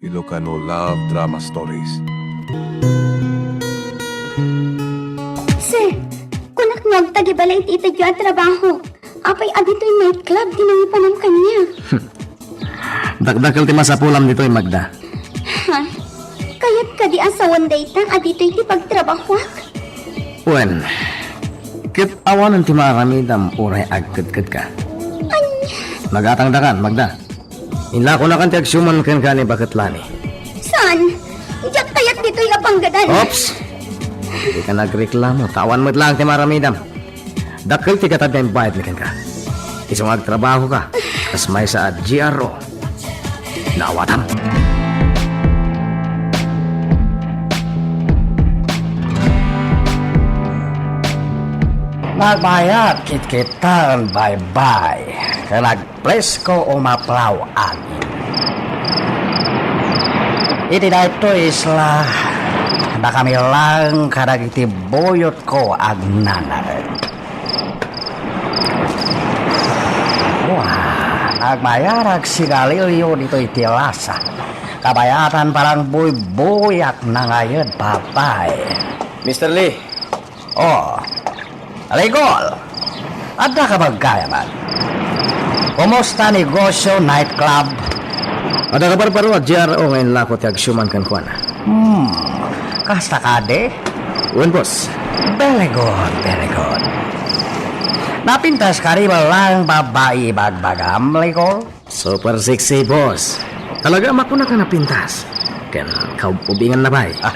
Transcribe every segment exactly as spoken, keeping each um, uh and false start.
Ilocano Love Drama Stories. Sir, kunak no agtagibalay ti itedyo a trabaho. Apay a ditoy nightclub ti nangipanam kaniak? Dakdakkel ti masapulam ditoy, Magda. Ha? Kayat kadi a sawen dayta a ditoy ti pagtrabahoak? Wen, ket awanen ti maaramidam uray agkedkedka. Ania? Magatangdakan, Magda. Inlakonakan ti agsiuman kenka ni Baket Lani. Saan? Diak kayat ditoy a panggadan. Oops! Dika nagreklamo, ta awan met laeng ti maaramidam. Dakkel ti gatad nga imbayadmi kenka. Isu nga agtrabahoka kas maysa a G R O. Naawatam. Nagbayad kitkitaen baybay ken agpresko umaplaw agin. Iti daytoy isla, dakami laeng kadagiti buyotko agnanaed. Wa, nagmayarag sigarilio ditoy ti lasa. Kabayatan parang buybuyak nangayed, babae. Mister Lee. Oh. Ligol. Adda ka ba gayam? Kumusta negosyo nightclub? Adda kabarbaro a G R O nga inlako ti agsiuman kenkuana. Hmm. Kasta kadi? Wen, boss. Very good, very good. Napintas kadi laeng babai ibagbagam, Ligol? Super sexy, boss. Talaga, makunaka napintas. Ken kaub-ubingan na pay. Ah.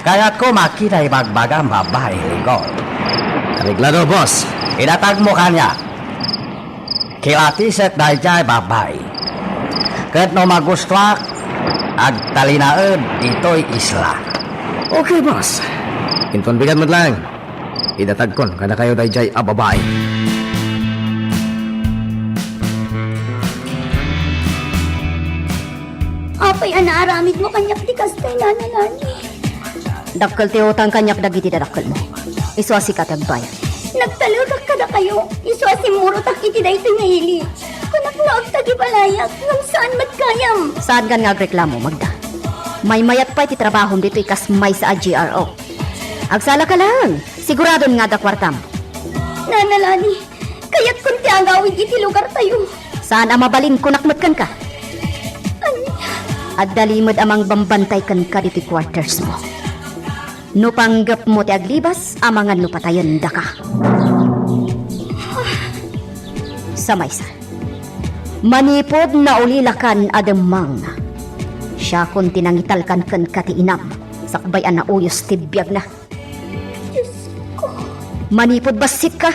Kayatko makita ibagbagam babai, Ligol. Areglado, boss. Idatagmo kaniak. Kilatisek daydiay babai. Ket no magustoak, agtalinaed ditoy isla. Okay, boss. Inton bigat met laeng, idatagkon kadakayo daydiay a babai. Apay a naaramidmo kaniak ti kastoy, Nana Lani? Dakkel ti utang kaniak dagiti dadakkelmo. Isu a sika ti agbayad. Nagtalekak kadakayo, isu a simmurotak iti daytoy nga ili. Kunak no agtagibalayak, ngem saan met gayam. Saankan nga agreklamo, Magda. Maymayat pay ti trabahom ditoy kas maysa a G R O. Agsalaka laeng, siguradon nga adda kuartam. Nana Lani, kayatkon ti agawid iti lugartayo. Saan a mabalin, kunak met kenka. Ania? Adda limed a mangbambantay kenka ditoy quarters mo. No panggepmo ti aglibas, amangan no patayen daka. Sa maysa, manipud naulilakan a demmang, siakon ti nangitalkan kenka ti inam, sakbay a nauyos ti biagna. Diosko. Manipud bassitka,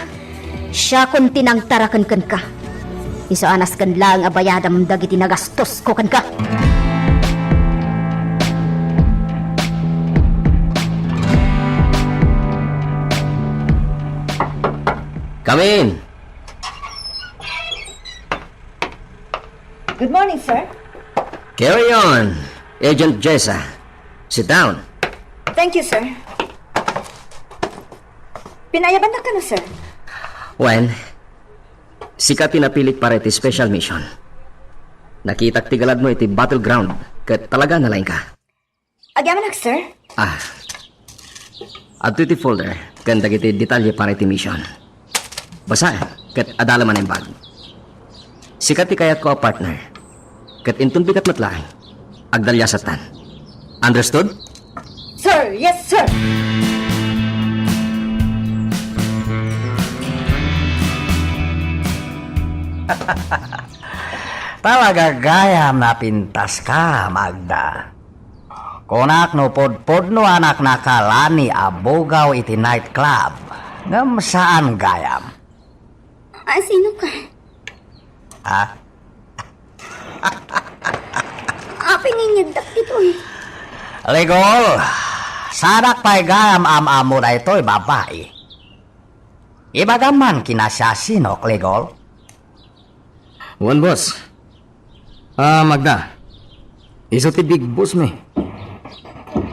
siakon ti nangtaraken kenka. Isu a nasken laeng a bayadam dagiti nagastosko kenka. Come in. Good morning, sir. Carry on, Agent Jessa. Sit down. Thank you, sir. Pinaayabannak kano, sir? Wen, sika ti napilik para iti special mission. Nakitak ti galadmo iti battleground, ket talaga nalaingka. Agyamanak, sir. Ah. Adtoy ti folder ken dagiti detalye para iti mission. Basa, ket adala man imbag. Sika ti kayatko a partner. Ket inton bigat met laeng, agdaliasattan. Understood? Sir, yes, sir. Talaga gayam napintas ka, Magda. Kunak no pudpudno a naknakalani a bugaw iti nightclub, ngem saan gayam. A, sino ka? Ha? Apay nga inyagdak ditoy? Ligol, saanak pay gayam am-ammo daytoy babai. Ibagam man kinasiasinok, Ligol. Wen, boss. Ah, Magda. Isu ti big boss mi.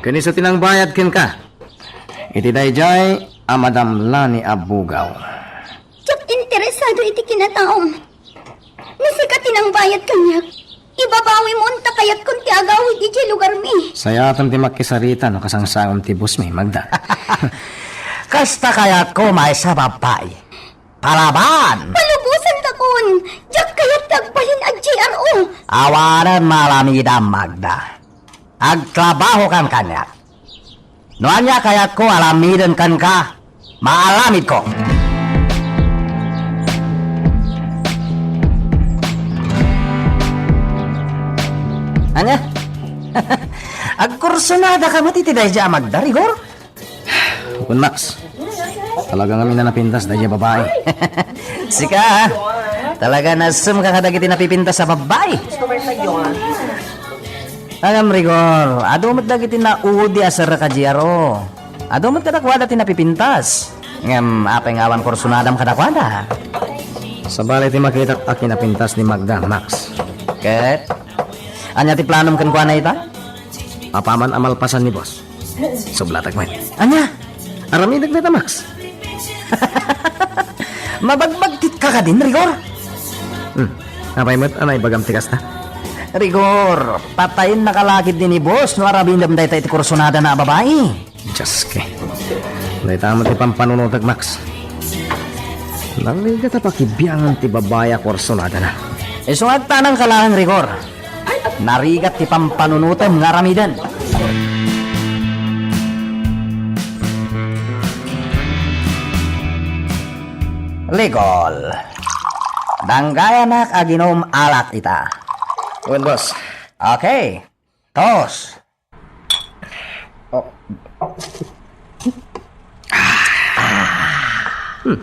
Ken isu ti nangbayad kenka. Iti daydiay a Madam Lani a bugaw. Diak interesado iti kinataom. No sika ti nangbayad kaniak, ibabawimo unta kayat Sayaten ti makisarita no kasangsangom ti boss mi, Magda. Kasta kayatko, maysa, babbai. Palaban! Palubosantakon! Diak kayat ti agbalin a G R O! Awanen maaramidam, Magda. Agtrabahokan kaniak. No ania kayatko aramiden kenka, maaramidko. Ania? Agkursunadaka met iti daydiay a Magda, Rigor? Kun Max, talaga ngamin a napintas daydiay a babai. Sika, ha? Talaga nasemka kadagiti napipintas a babai. Ngem, Rigor, adu met dagiti naudi a serrek a G R O. Adu met kadakuada ti napipintas. Ngem apay nga awan kursunadam kadakuada? Sabali ti makitak a kinapintas ni Magda, Max. Ket? Ania ti planom kenkuana ita? Apaman a malpasan ni boss, sublatek met. Ania? Aramidek dayta, Max. Mabagbagtitka kadin, Rigor? Hmm. Apay met a naibagam ti kasta? Rigor, patayen nakalakid ni boss no aramidem dayta iti kursunadana a babai. Dios, ke. Dayta met ti pampanunotek, Max. Narigat a pakibiangan ti babai a kursunadana. Isu nga agtanangka laeng, Rigor. Narigat ti pampanunotem nga aramiden. Rigor. Danggayanak aginom alak ita. Wen, boss. Okay. Tos. Oh. Hmm.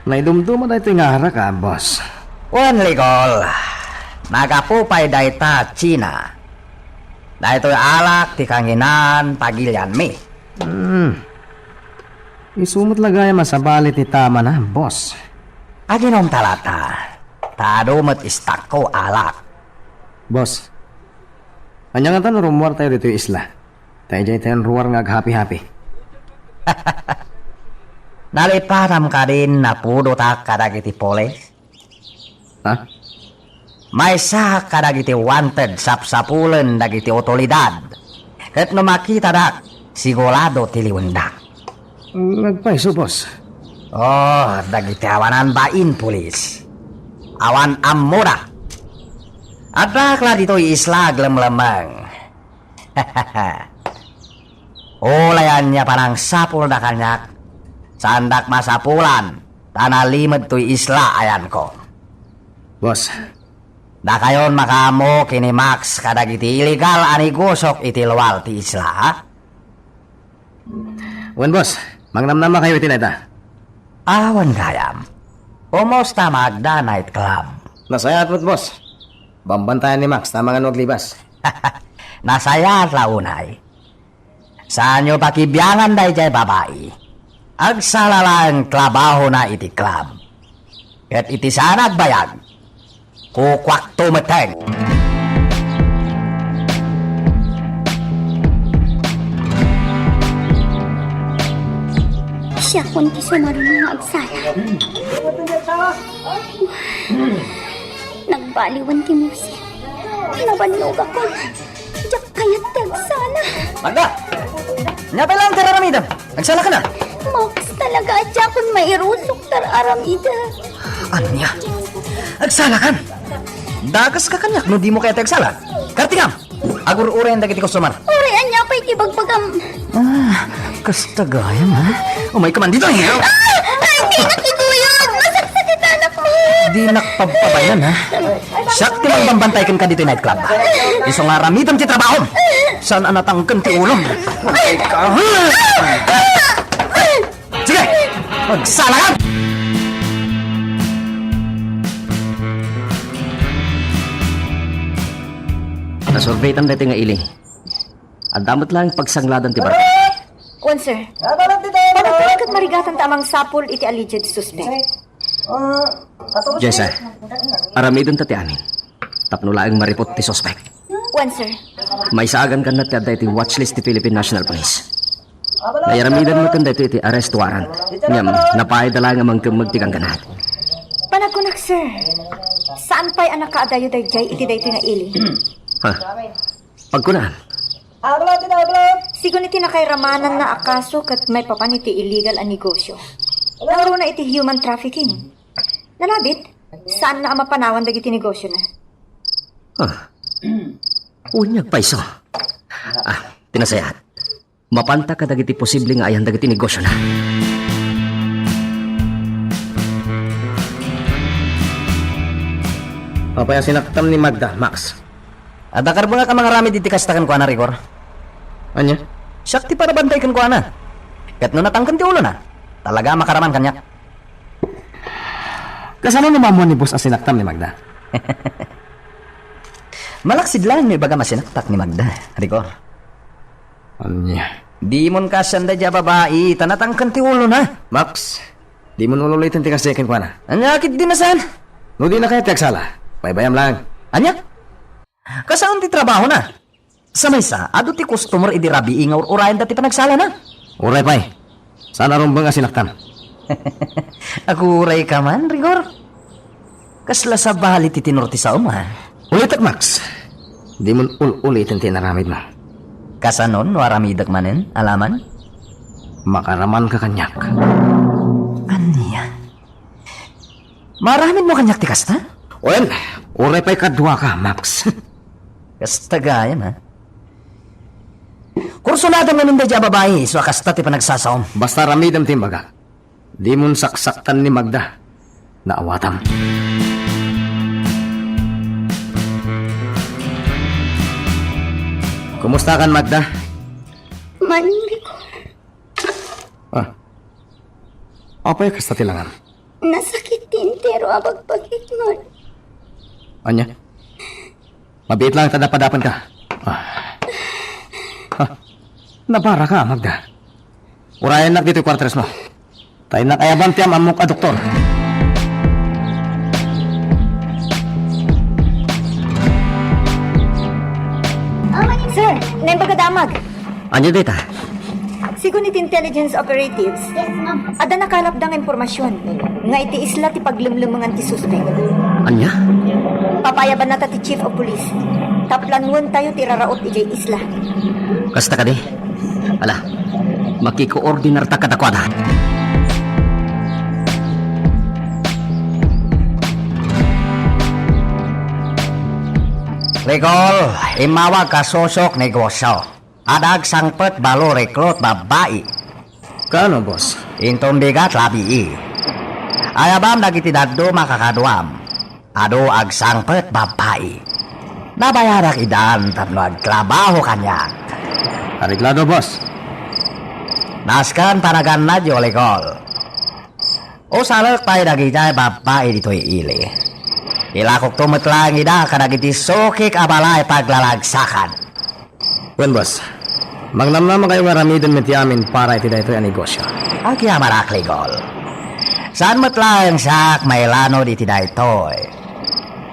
Naidumduma daytoy nga arak, ah, boss. Wen, Rigor, nagapu pay dayta China. Daytoy alak ti kanginan pagilianmi. Hmm. Isu met la gayam a sabali ti tamana, boss. Aginomta lata, ta adu met istakko alak. Boss, ania ngata no rummuartayo ditoy isla? Ta idiay tayon ruar nga aghapi-hapi. Nalipatam kadin napudotak kadagiti pulis? Ha? Maysaak kadagiti wanted sapsapulen dagiti otoridad. Ket no makitadak, sigurado ti liwendak. Agpayso, boss. Oh, dagiti awanan bain, pulis. Awan ammoda. Addaak la ditoy isla aglemlemmeng. Uray ania panangsapulda kaniak, saandak masapulan ta nalimed toy isla ayanko. Boss. Dakayon makaammo ken ni Max kadagiti illegal a negosok iti luar ti isla, ha? Wen, boss. Mangnamnamakayo iti dayta. Awan gayam. Kumusta Magda Night Club? Nasayaat met, boss. Bambantayan ni Max ta amangan no aglibas. Nasayaat la unay. Saanyo pakibiangan daydiay babai. Agsala laeng trabahona iti club. Ket iti saan a agbayag, kukuakto metten. Siakon ti sumarno nga agsala. Nagbaliwen ti musik. Nabannogakon. Diak kayat ti agsala. Magda! Ania pay laeng ti ar-aramidem? Agsalakan a? Max, talaga a diakon mairusok ti ar-aramidem. Ania? Agsalakan? Dakaska kaniak no dimo kayat ti agsala. Kartingam! Agur-urayen dagiti customer. Uray ania pay ti bagbagam? Ah, kasta gayam, ha? Umayka man ditoy. Ah! Ay, dinak ituyod! Masaksakitanak met! Dinak pabpabayanan, ha? Siak ti mangbambantay kenka ditoy nightclub. Isu nga aramidem ti trabahom. Saan a natangken ti ulom? Ay, ka, ha? Sige! Agsalakan! Nasurveytan daytoy nga ili. Adda met laeng pagsangladan ti barkada. Wen, sir. Panagkunak ket marigatan ta a mangsapul iti alleged suspect. Jessa, aramidenta ti amin. Tapno laeng maripot ti suspect. Wen, sir. Maisaagan kanna ti adda iti watchlist ti Philippine National Police. Nairamidan met daytoy iti arrest warrant. Ngem, napaayda laeng a mangkemmeg ti gangganat. Panagkunak, sir. Saan pay a nakaadayo daydiay iti daytoy nga ili? Ha? Pagkunam, Sigun iti nakairamananna a kaso ket maipapan iti illegal a negosyo. Nauruna iti human trafficking. Nalabit, saanna a mapanawan dagiti negosyona. Ah. Unyag pay isu. Ah, ti nasayaat. Mapanta kadagiti posible nga ayan dagiti negosyona. Apay a sinaktam ni Magda, Max? Adda karbengak a mangaramid iti kasta kenkuana, Rigor. Ania? Siak ti panabantay kenkuana. Ket no natangken ti ulona, talaga a makaraman kaniak. Kasano no maammuan ni boss a sinaktam ni Magda? Malaksid laeng no ibagam a sinaktak ni Magda, Rigor. Ania? Dimon kaasian daydiay a babai, ta natangken ti ulona. Max, dimon ululiten ti kasta kenkuana. Ania ketdi a saan? No dina kayat ti agsala, baybayam laeng. Ania? Kasano ti trabahona? Sa maysa, adu ti customer idi rabii nga ur-urayenda ti panagsalana. Uray pay. Saan a rumbeng a sinaktam. Agurayka man, Rigor. Kasla sabali ti tenor ti saom, a. Ulitek, Max. Dimon ul-uliten ti inaramidmo. Kasano no aramidek manen, alaman? Makaramanka kaniak. Ania? Maaramidmo kaniak ti kasta? Wen, uray pay kaduaka, Max. Kasta gayam, a. Kursunadem ngamin daydiay a babai, isu a kasta ti panagsasaom. Basta aramidem ti imbagak. Dimon saksaktan ni Magda. Naawatam. Kumustakan, Magda? Maning, Rigor. Ah. Apay a kasta ti langam? Nasakit ti entero a bagbagik, man. Ania? Mabiit laeng ta dapadapenka. Ah. Ah. Nabaraka, Magda. Urayennak ditoy kuartersmo. Ta innak ayaban ti am-ammok a doktor. Sir, naimbag a damag. Ania dayta? Sigun iti intelligence operatives, adda nakalapda nga impormasion nga iti isla ti paglemlemengan ti suspek. Ania? Papayabanna ta ti Chief of Police. Ta planuentayo ti raraot idiay isla. Kasta kadi? Ala, makikoordinarta kadakuada. Rigor, immawag ka susok negosyo. Adda agsangpet balo recruit babbai. Kaano, boss? Inton bigat, rabii. Ayabam dagiti dadduma a kakaduam. Adu agsangpet babbai. Nabayarak idan tapno agtrabaho kaniak. Areglado, boss. Nasken panagannadyo, Rigor. Usalek pay dagiti babbai ditoy ili. Ilakokto met laeng ida kadagiti sukik a balay paglalagsakan. Wen, boss. Mangnamnamakayo nga aramiden met ti amin para iti daytoy a negosyo. Agyamanak, Rigor. Saan met laeng siak mailanud iti daytoy.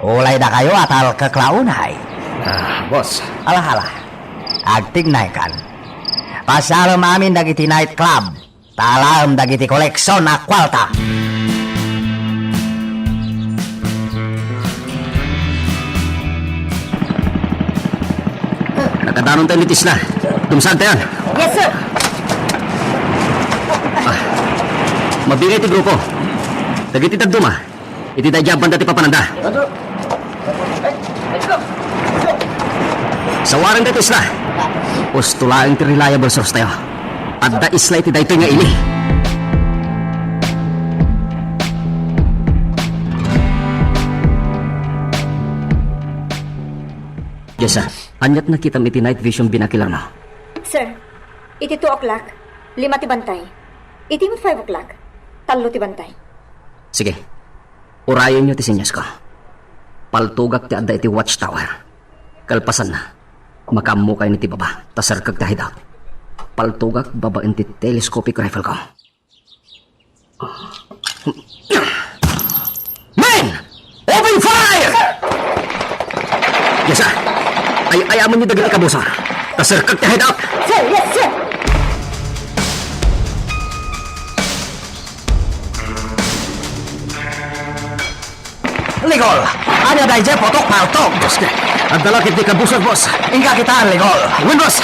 Ulay dakayo a talkek la unay. Ah, boss. Ala, ala. Agtignaykan. Pasialem amin dagiti night club. Ta alaem dagiti koleksion a kuarta. Nakadanon tayo ni Tisla. Dumsag tayo. Yes, sir. Ah, mabingay ti grupo. Dagiti dadduma. Iti daydiay a banda ti papananda. Sawarenda ti isla. Usto laeng ti reliable source tayo. Adda isla iti daytoy nga ili. Jessa, aniat nakitam iti night vision binocular mo? Sir, iti two o'clock, lima ti bantay. Iti met five o'clock, tallo ti bantay. Sige. Urayenyo ti senyas ko. Paltogak ti adda iti watchtower. Kalpasanna, makaammokayo iti baba, ta serkek ti hideout. Paltogak babaen ti telescopic rifle ko. Men! Open fire! Yes, sir. Ay, ay, amin niyo dagiti kabusa. Ta serkek ti hideout. Sir, yes, sir. Ligol! Ania daydiay putok, paltog! Diyos ko! Adda la ketdi kabusor, boss. Inka kitaan, Ligol. Wen, boss.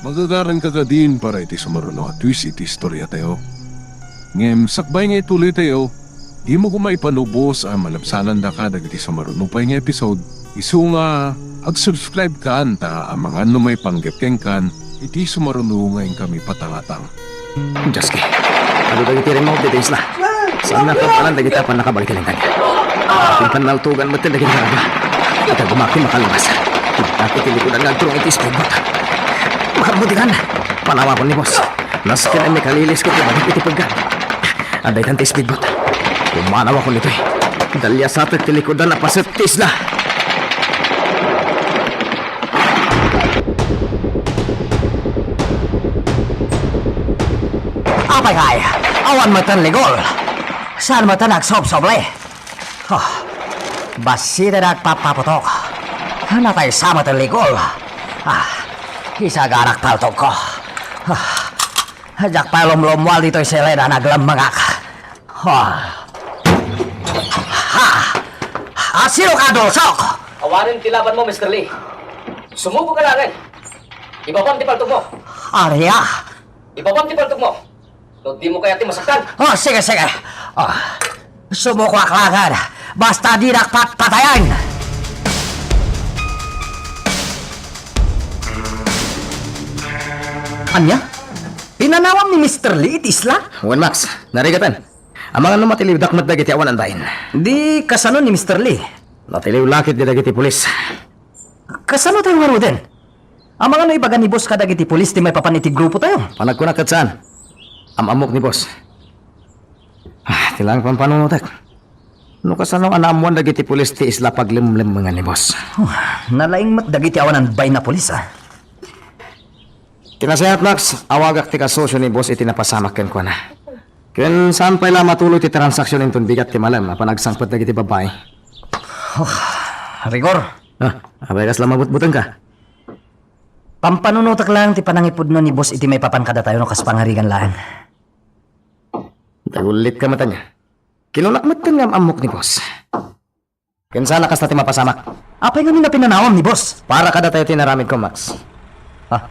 Magagaranka kadin para iti sumaruno a twist iti istoriatayo. Ngem sakbay nga ituloytayo, dimo koma ipanubos a malabsanandaka dagiti sumaruno pay nga episode, isu nga ag-subscribe kan ta amangan no maipanggep kenkan iti sumaruno nga inkami patangatang. Dios ki, adu dagiti remote ditoy isla. Saan na pagpalan dagiti apan nakabagiti lintag? Akin pannaltugan met dagiti karaba. Ita gumaki makalabas. Nagdakit ti likudan nga agturong iti speedboat. Makarmudigan. Panawakon ni boss. Nasken a makalilis ko ti bagik iti peggan. Adda itan ti speedboat. Pumanawakon ditoy. Daliasatek ti likudan a paset ti isla. Apay kay, awan metten Ligol. Saan metten agsobsoble? Oh, bassit a nagpapaputok. Nataysa metten Ligol. Ah, isaganak paltogko. Ah, diak pay lumlumual ditoy seled a naglemmengak. Ha. Ha! Asino ka, Dulsok? Awanen ti labanmo, Mister Lee. Sumuko ka laengen. Ibabam ti paltogmo. Ania? Ibabam ti paltogmo. No dimo kayat ti masaktan. Oh, sige, sige. Oh. Sumukoak laengen. Basta dinak patpatayen. Ania? Pinanawam ni Mister Lee iti isla? Wen, Max, narigatan. Amangan no matiliwdak met dagiti awan andain. Di kasano ni Mister Lee? Natiliw la ketdi dagiti pulis. Kasano tayo ngaruden? Amangan no ibaga ni boss kadagiti pulis ti maipapan iti grupo tayo? Panagkunak ket saan. Am-ammok ni boss. Ah, ti lang pampanunotek. No kasano a naammuan dagiti pulis ti isla paglemlemmengan ni boss? Oh, nalaing met dagiti awan anbain a pulis, ah. Ti nasayaat, Max, awagak ti kasosio ni boss iti napasamak kenkuana. Ken saan pay la matuloy ti transaksion inton bigat ti malem a panagsangpet dagiti babbai. Oh, Rigor. Ah, apay kasla mabutbutengka? Pampanunotek laeng ti panangipudno ni boss iti maipapan kadatayo no kas pangarigan laeng. Nagullitka met ania. Kinunak metten nga am-ammok ni boss. Ken saan a kasta ti mapasamak. Apay ngamin a pinanawam ni boss? Para kadatayo ti inaramidko, Max. Ah.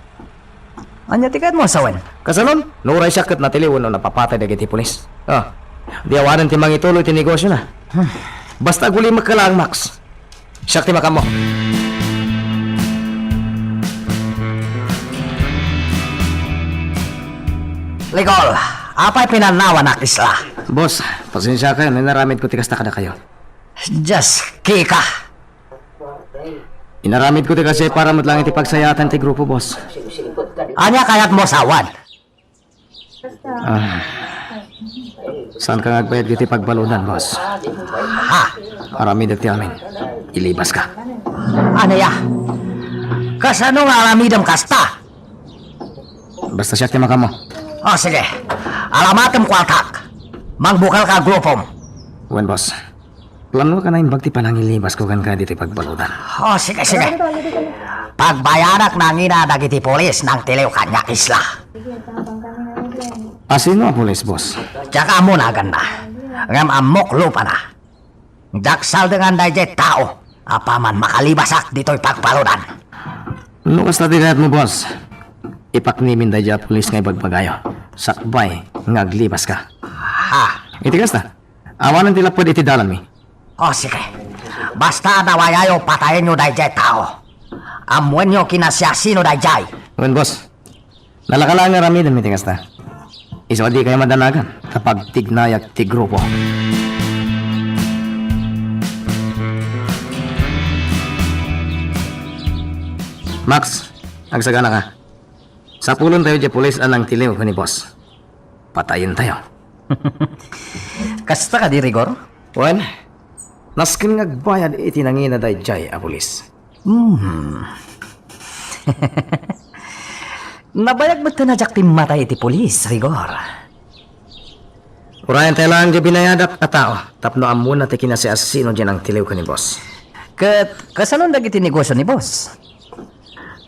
Ania ti kayatmo a sawen? Kasanon? No uray siak ket natiliw wenno napapatay dagiti pulis. Ah. Di awanen ti mangituloy ti negosiona. Hmm. Basta agulimekka laeng, Max. Siak ti makaammo. Ligol, apay pinanawanak isla? Boss, pasensiakayo no inaramidko ti kasta kadakayo. Dios, Kika. Inaramidko ti kasta para met laeng iti pagsayaatan ti grupo, boss. Ania kayatmo a sawen? Ah. Saanka nga agbayad iti pagbaludan, boss? Ha? Aramidek ti amin. Ilibaska. Ania? Kasano nga aramidem kasta? Basta siak ti makaammo. Oh, sige. Alamatem kuartak. Mangbukelka a grupom. Wen, boss. Planoak a naimbag ti panangilibasko kenka ditoy pagbaludan. Oh, sige, sige. Pagbayadak nangina dagiti pulis nangtiliw kaniak isla. Asino a pulis, boss? Diak ammo naganna. Ngem ammok lupana. Diak saldengan daydiay tao apaman makalibasak ditoy pagbaludan. No kasta ti kayatmo, boss, ipaknimin daydiay a pulis nga ibagbagayo. Sakbay nga aglibaska. Ha? Iti kasta, awanen ti lapped iti dalanmi. O, sige. Basta adawayayo, patayenyo daydiay tao. Ammoenyo kinasiasino daydiay. Wen, boss. Nalaka laeng nga aramidem iti kasta. Isu a dikayo madanagan ta pagtignayak ti grupo. Max, agsagana ka. Sapulentayo diay pulis a nangtiliw ken ni boss. Patayentayo. Kasta kadi, Rigor? Wen, nasken nga agbayad iti nangina daydiay a pulis. Hmm. Nabayag met a diak timmatay iti pulis, Rigor. Urayentayo laeng diay binayadak a tao tapno ammona ti kinasiasino diay nangtiliw ken ni boss. Ket kasanon dagiti negosio ni boss?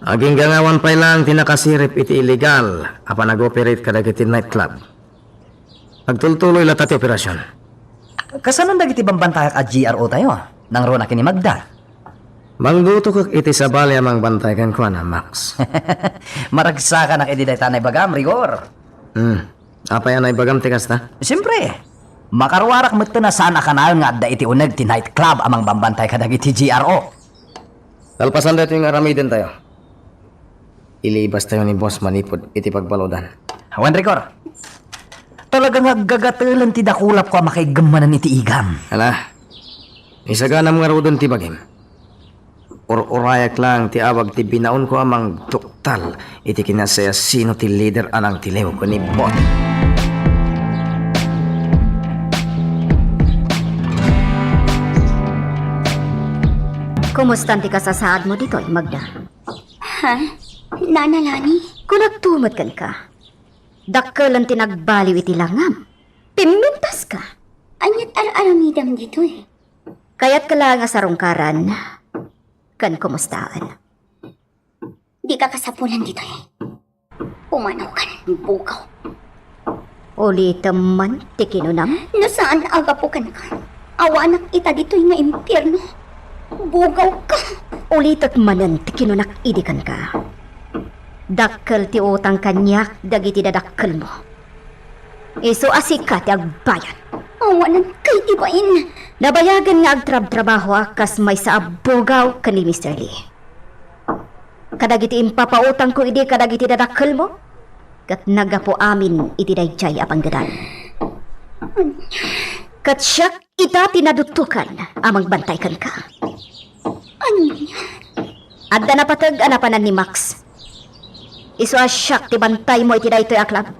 Agingga nga awan pay laeng ti nakasirib iti illegal a panag-operate kadagiti nightclub. Agtultuloy latta ti operasion. Kasano dagiti bambantayak a G R O tayo? Nangrunak ni Magda. Manggutukek iti sabali a mangbantay kenkuana, Max. Maragsakanak iti dayta naibagam, Rigor. Hmm. Apay a naibagam ti kasta? Siyempre. Makaruarak metten a saan a kanayon nga adda iti uneg ti nightclub a mangbambantay kadagiti G R O. Kalpasan daytoy nga aramidentayo, ilibastayo ni Boss manipud iti pagbaludan. Wen, Rigor. Talaga nga aggagatelen ti dakulapko a makaiggem manen iti igam. Ala, isaganam ngaruden ti bagim. Ur-urayak laeng ti awag ti binaonko a mangduktal iti kinasayasino ti lider a nangtiliw ken ni Bot. Kumustan ti kasasaadmo ditoy, Magda? Ha? Nana Lani? Kunakto met kenka. Dakkelen ti nagbaliw iti langam. Pimmintaska. Ania't ar-aramidem ditoy? Kayatka laeng a sarungkaran ken kumustaen. Dika kasapulan ditoy. Pumanawkan, bugaw. Ulitem man ti kinunam? No saan a gapu kenka, awanak ita ditoy nga impierno. Bugawka. Ulitek manen ti kinunak idi kenka. Dakkel ti utang kaniak dagiti dadakkelmo. Isu a sika ti agbayad. Awanan kay ti bain. Nabayagen nga agtrabtrabahoak kas maysa a bugaw ken ni Mister Lee. Kadagiti impapautangko idi kadagiti dadakkelmo, ket naggapu amin iti daydiay a panggedan. Ket siak ita ti naduttokan a mangbantay kenka. Ania? Adda napateg a napanan ni Max. Isu a siak ti bantaymo iti daytoy a club.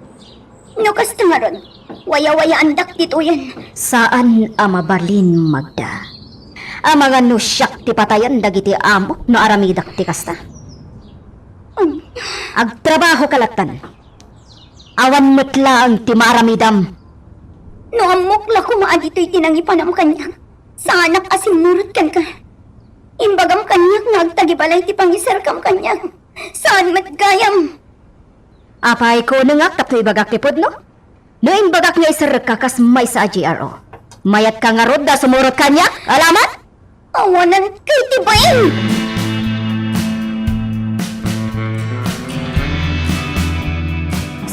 No kasta ngarud, wayawayaandak ditoyen. Saan a mabalin, Magda. Amangan no siak ti patayen dagiti amok no aramidak ti kasta. Ania? Agtrabahoka lattan. Awan met laeng ti maaramidam. No ammok la koma a ditoy ti nangipanam kaniak, saanak a simmurot kenka. Imbagam kaniak nga agtagibalay ti pangiserkam kaniak. Saan met gayam. Apay, kunengak tapno ibagak ti pudno? No imbagak nga iserrekka kas maysa a G R O, mayatka ngarud a sumurot kaniak? Alaman? Awanan kay ti bain!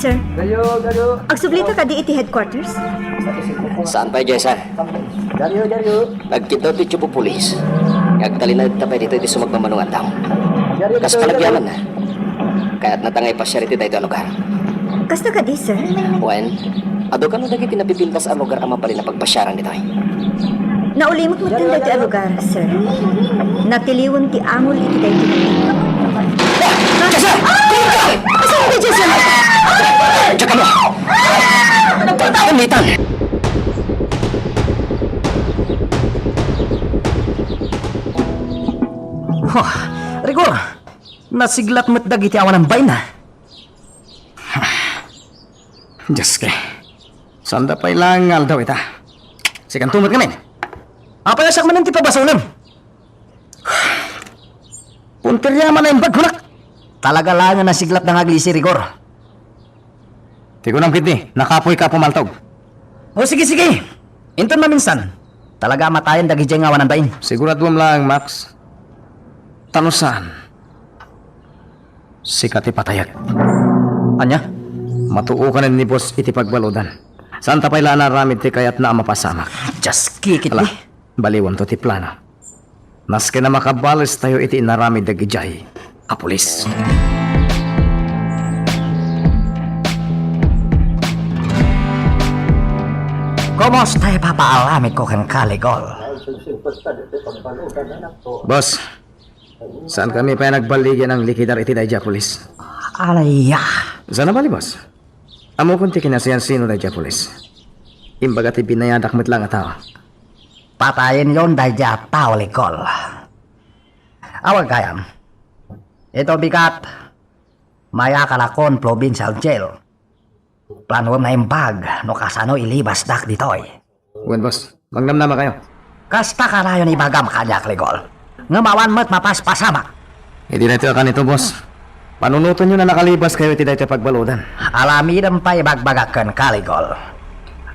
Sir, Gayo, gayo. Agsublita kadi iti headquarters? Saan pay, Jessa? Gayo, gayo. Nagkiddaw ti chief of police nga agtalinaedta pay ditoy ti sumagmamano nga aldaw. Gayo, gayo, gayo. Kas panagyamanna, kayatnata nga ipasiar iti daytoy a lugar. Kasta kadi, sir? Wen, adu kano dagiti napipintas a lugar a mabalin a pagpasiaran ditoy? Naulimek met daytoy a lugar, sir. Natiliwen ti angol iti daytoy. Jessa! Saan ka, Jessa? Diyan ka mo! Kamitan! Huh, Rigor! Nasiglat met dagiti awanan bain. Dios ke. Sanda pay laeng nga aldaw ita. Sikanto met ngamin. Apay a siak manen ti pabasolem? Puntirya man a imbag kunak. Talaga laeng nga nasiglat nga aglisi, Rigor. Ti kunam ketdi, nakapoyka a pumaltog. O, sige, sige. Inton maminsan, talaga a matayen dagidiay nga awanan bain. Siguraduem laeng, Max. Ta no saan, sika ti patayek. Ania? Matuokanen ni boss iti pagbaludan. Saanta pay la a naaramid ti kayatna a mapasamak. Dios, kikit. Ala, ni. Baliwemto ti plano. Maski na makabalestayo iti inaramid dagidiay a pulis. Kumusta ipapaaramidko kenka, Ligol? Boss, saankami pay nagballigi a nanglikidar iti daydiay a pulis. Alaya. Saan a bali, boss? Ammokon ti kinasiyansino daydiay a pulis. Imbaga ti binayadak met laeng a tao. Patayenyon daydiay a tao, Ligol. Awan gayam. Ito bigat. Mayaka lakon provincial jail. Planuem naimbag no kasano ilibasdak ditoy. Wen, boss. Mangnamnamakayo. Kasta kanayon ibagam kaniak, Ligol. Ngem awan met mapaspasamak. Iti daytoy a kanito, boss. Panunotenyo a nakalibas kayo iti daytoy pagbaludan. Aramidem pay ibagbagak kenka, Rigor.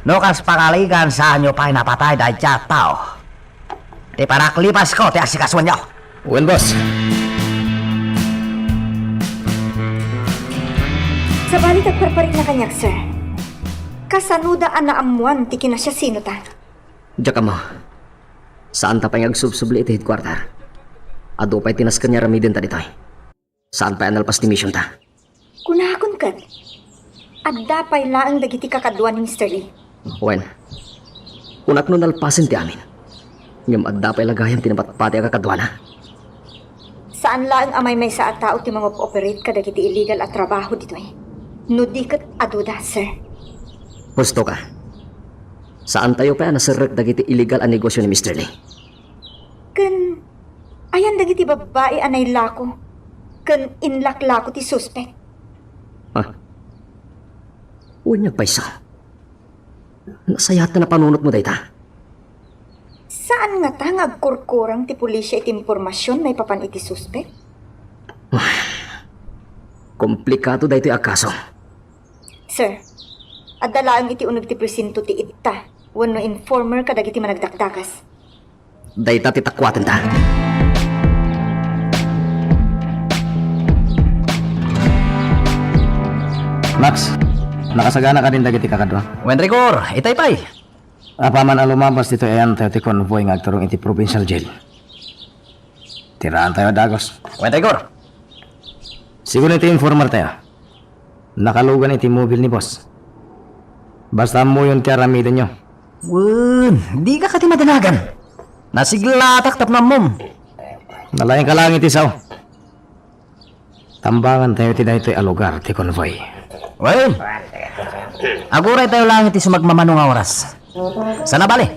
No kas pangarigan, saanyo pay napatay dayta a tao. Ti panaklibasko ti asikasuenyo. Wen, boss. Sabali, agparparitna kaniak, sir. Kasanoda a naammoan ti kinasiasinota? Diak ammo. Saanta pay nga agsubsubli iti headquarter. Adu pay ti nasken nga aramidenta ditoy. Saan pay a nalpas ti missionta. Kunakon ket, adda pay laeng dagiti kakadua ni Mister Lee. Wen, kunak no nalpasen ti amin. Ngem adda pay la gayam ti napatpati a kakaduana. Saan laeng a maymaysa a tao ti mangop-operate kadagiti illegal a trabaho ditoy. No di ket aduda, sir. Husto ka. Saantayo pay a naserrek dagiti illegal a negosio ni Mister Lee. Ken ayan dagiti babbai a nailako ken inlaklako ti suspek? Ha? Wen, agpayso. Nasayaat a napanunotmo dayta. Saan ngata nga agkurkurang ti pulisya iti impormasion maipapan iti suspek? Komplikado daytoy a kaso. Sir, adda laeng iti uneg ti presinto ti itta wenno informer kadagiti managdakdakas. Dayta ti takuatenta. Max, nakasagana kadin dagiti kakadua? Wen, Rigor, itay pay. Apaman a lumabas ditoy, ayantayo ti convoy nga agturong iti provincial jail. Tiraantayo a dagus. Wen, Rigor. Sigun iti informertayo, nakalugan iti mobil ni boss. Basta ammoyon ti aramidenyo. Wen, dika kadi madanagan. Nasiglatak tapno ammom. Nalaingka laeng iti sao. Tambangantayo iti daytoy a lugar ti convoy. Wen, aguraytayo laeng iti sumagmamano nga oras. Sana bale,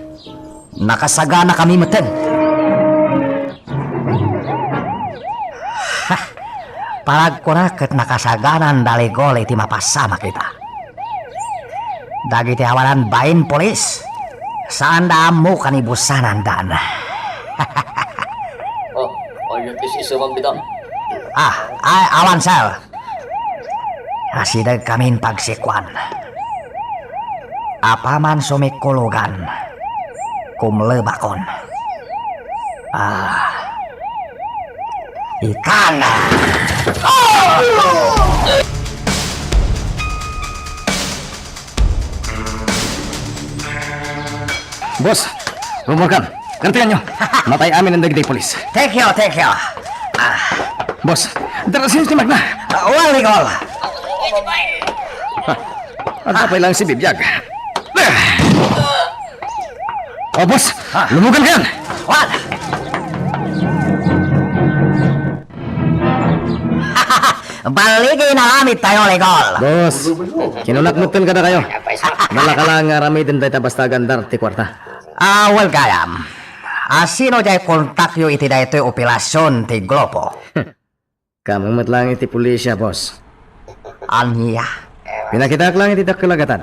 nakasaganakami metten. Ha! Panagkunak ket nakasagananda, Rigor, iti mapasamak ita. Dagiti awanan bain pulis, saanda ammo kanibusanandan. Oh, ania ti isisumam, Bidang? Ah, ay, awan, sir. Asidegkamin pagsikuan. Apaman sumikulugan, kumlebakon. Ah, ikan! Boss, rumurkan. Kartianyo. Matay amin ang dagiti pulis. Thank you, thank you. Ah, boss, darasin ti magna. Ah, well, Rigor. Adda pay lang si Bibiag. Oh, boss, lumugan kayan. What? Balligi, inaramidtayo, Rigor. Boss, kinunak metten kadakayo. Nalaka lang nga aramiden dayta basta agandar ti kuarta. Ah, well, gayam. Ah, sino diay kontakyo iti daytoy operasion ti grupo? Kamo met lang iti pulisya, boss. Ania? Pinakitak lang iti dakkel a gatad.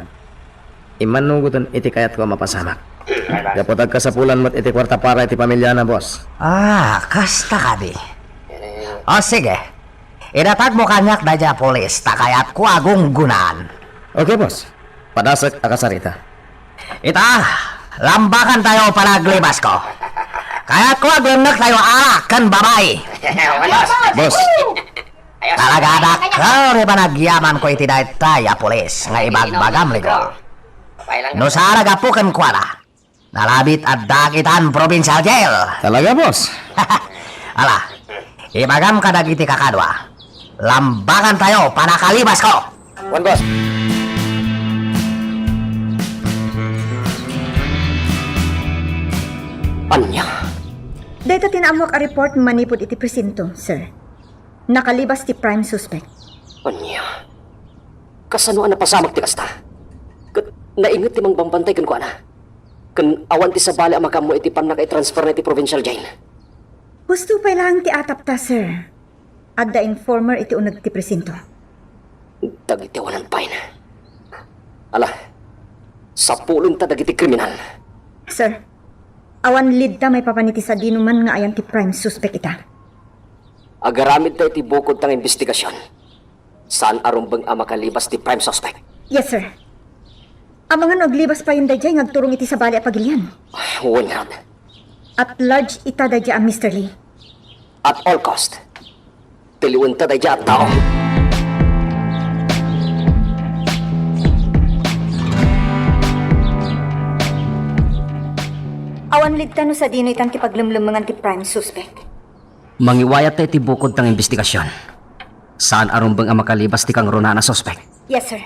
Immanugoten iti kayatko a mapasamak. Gapu ta agkasapulan met iti kuarta para iti pamilyana, boss. Ah, kasta kadi. O, sige. Idatagmo kaniak daydiay a pulis, ta kayatko a gunggonaan. Okay, boss. Padasek a kasarita. Ita, lambakantayo, panaglibasko. Kayatko aglennektayo arak ken babai. Boss. Talaga a dakkel ti panagyamanko iti daytay a pulis nga ibagbagam, Rigor. No saan a gapu kenkuana, nalabit adda itan provincial jail. Talaga, boss? Ala, ibagam kadagiti kakadua, lambakantayo, panakalibasko. Wen, boss. Ania? Dayta ti naammuak a report manipud iti presinto, sir. Nakalibas ti prime suspect. Ania? Kasano a napasamak ti kasta? Ket nainget ti mangbambantay kenkuana. Ken awan ti sabali a makaammo iti pannakaitransferna iti provincial jail. Husto pay laeng ti atapta, sir. Adda informer iti uneg ti presinto. Dagiti awanan pay. Ala, sapulenta dagiti kriminal. Sir, awan leadta maipapan iti sadinoman nga ayan ti prime suspect ita. Agaramidta iti bukodta nga imbestigasion. Saan a rumbeng a makalibas ti prime suspect. Yes, sir. Amangan no aglibas payen daydiay nga agturong iti sabali a pagilian. Wen ngarud. At large ita daydiay a Mister Lee. At all cost. Tiliwenta daydiay a tao. Awan lead-ta no sadino itan ti paglemlemmengan ti prime suspect. Mangiwayatta iti bukodta nga imbestigasion. Saan a rumbeng a makalibas ti kangrunaan a suspek. Yes, sir.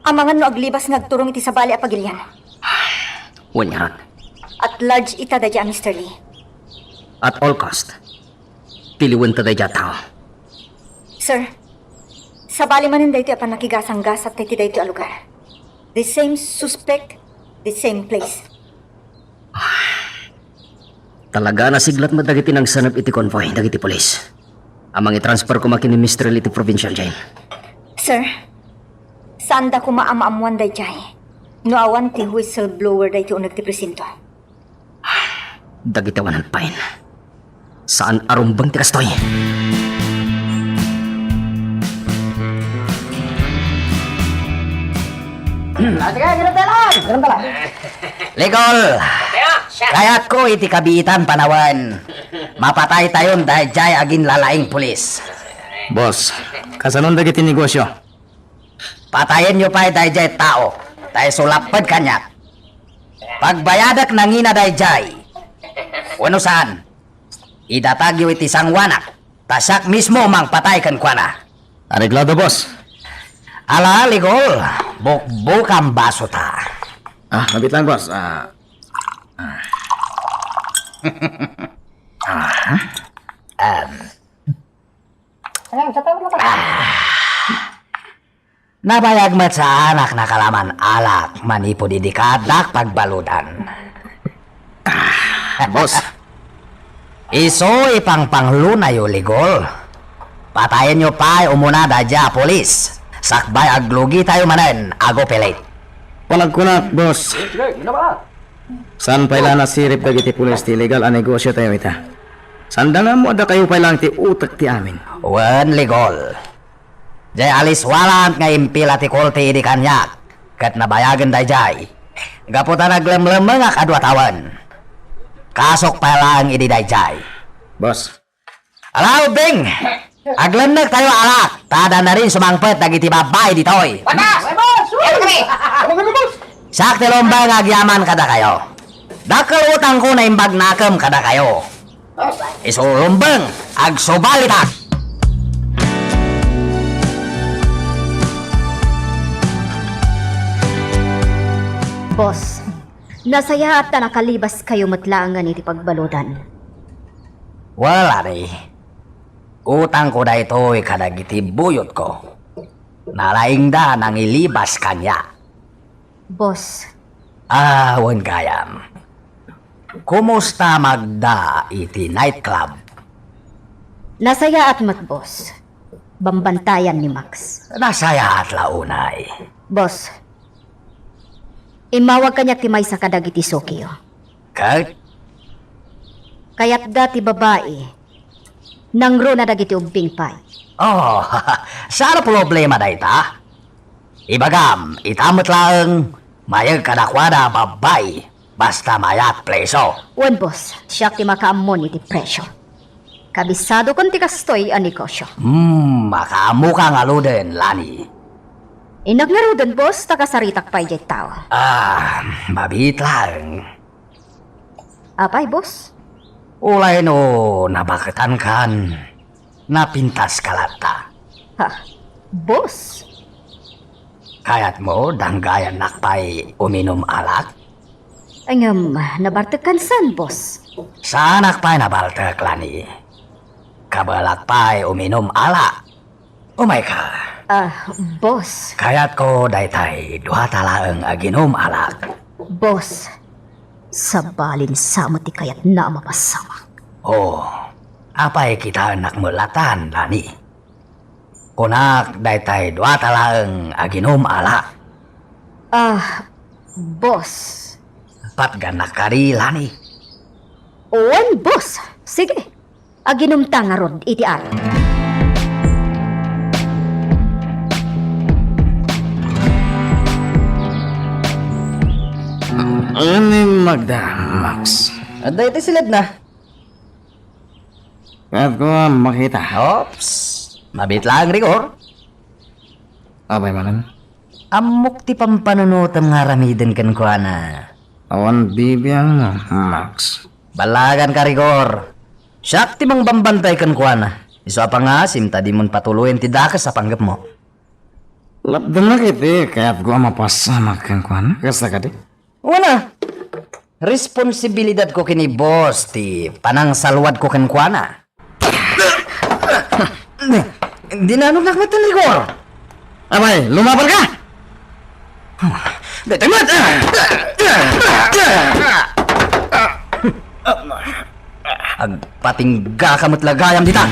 Amangan no aglibas nga agturong iti sabali a pagilian. Wen ngarud. At large ita daydiay a Mister Lee. At all cost. Tiliwenta daydiay a tao. Sir, sabali manen daytoy a pannakigasanggasat iti daytoy a lugar. The same suspect, the same place. Talaga, nasiglat met dagiti nangsaneb iti convoy dagiti pulis a mangitransfer koma ken ni Mister Lee iti provincial jail. Sir, saanda koma a maammoan daydiay no awan ti whistleblower daytoy uneg ti presinto. Dagiti awanan pay. Saan a rumbeng ti kastoy. Ligol! Kayatko iti kabiitan panawen. Mapataytayon daydiay aginlalaing pulis. Boss, kasanon dagiti negosyo? Patayenyo pay daydiay tao, ta isu lapped kaniak. Pagbayadek nangina daydiay. Wenno saan, idatagyo iti sangoanak, ta siak mismo mangpatay kenkuana. Areglado, boss. Ala, Ligol, bukbukam basota. Ah, mabit lang, boss. Ah, ah. Ah. Em. Ayan, sa tao na ba? Ah. Nabayag met saanak nakalaman alak manipud idi kaaddak pagbaludan. Ah, boss. Isu ipangpanglonayo, Ligol. Patayenyo pay umuna daydiay a pulis. Sakbay aglugitayo manen, ago pilit. Panagkunak, boss. Sige, sige, muna ba? Saan pay la nasirib dagiti pulis ti illegal a negosyo tayo ita? Saan da nga ammo a dakayo pay lang ti utek ti amin? Wen, Ligol. Jay alis warrant nga impila ti korte idi kaniak, ket nabayagen dayjay. Gapu ta naglemlemmengak a dua tawen. Kasok pay laeng idi dayjay. Boss, Ala, ubbing! Aglemnek tayo alak, ta adda ngarud sumangpet dagiti babbai ditoy. Batas! Ay, boss! Ay, kami! Ay, kami, boss! Siak ti lumbeng nga agyaman kadakayo. Dakkel utangko naimbag nakem kadakayo. Isu lumbeng, agsubalitak. Boss, nasayaat ta nakalibaskayo met laengen iti pagbaludan. Well, Ari, utangko daytoy kadagiti buyotko. Nalaingda nangilibas kaniak. Boss. Ah, wen gayam. Kumusta Magda iti nightclub? Nasayaat met, boss. Bambantayan ni Max. Nasayaat la unay. Boss, immawag kaniak ti maysa kadagiti sukiyo. Ket? Kayatda ti babai. Nangruna dagiti ubbing pay. Oh, saan a problema dayta? Ibagam, ita met laeng, mayeg kadakuada a babbai, basta mayat preso. Wen, boss, siak ti makaammon iti presio. Kabisadokon ti kastoy a negosio. Hmm, makaammoka ngaruden, Lani. Innak ngaruden, boss, ta kasaritak pay jay tao. Ah, mabiit laeng. Apay, boss? Ulay no nabaketankan, napintaska latta. Ha, boss? Kayatmo, danggayannak pay uminum alak? Ngem, nabartekkan saan, boss? Saanak pay nabartek, Lani. Kabaelak pay uminum alak. Umayka. Ah, boss. Kayatko daytay duata laeng a ginum alak. Boss, sabalin sa met ti kayatna a mapasamak. Oh, apay kitaennak met latan, Lani? Kunak daytay duata laeng a ginum alak. Ah, boss. Patgannak kadi, Lani? Wen, boss. Sige. Aginumta ngarud iti aro. Ayan ni Magda, Max. Adda iti silidna. Kayatko a makita. Ops. Mabiit laeng, Rigor. Apay manen? Ammok ti pampanunotem nga aramiden kenkuana. Awan bibiangmo, Max. Ballaganka, Rigor. Siak ti mangbambantay kenkuana. Isu a pangngaasim ta dimon patuloyen ti dakes a panggepmo. Lapdannak iti kayatko a mapasamak kenkuana. Kasta kadi? Wen a, responsibilidadko ken ni boss ti panangsalwadko kenkuana. Dinanognak met, Rigor. Apay, lumaban ka? Daytoy met. Agpatinggaka met la gayam dita.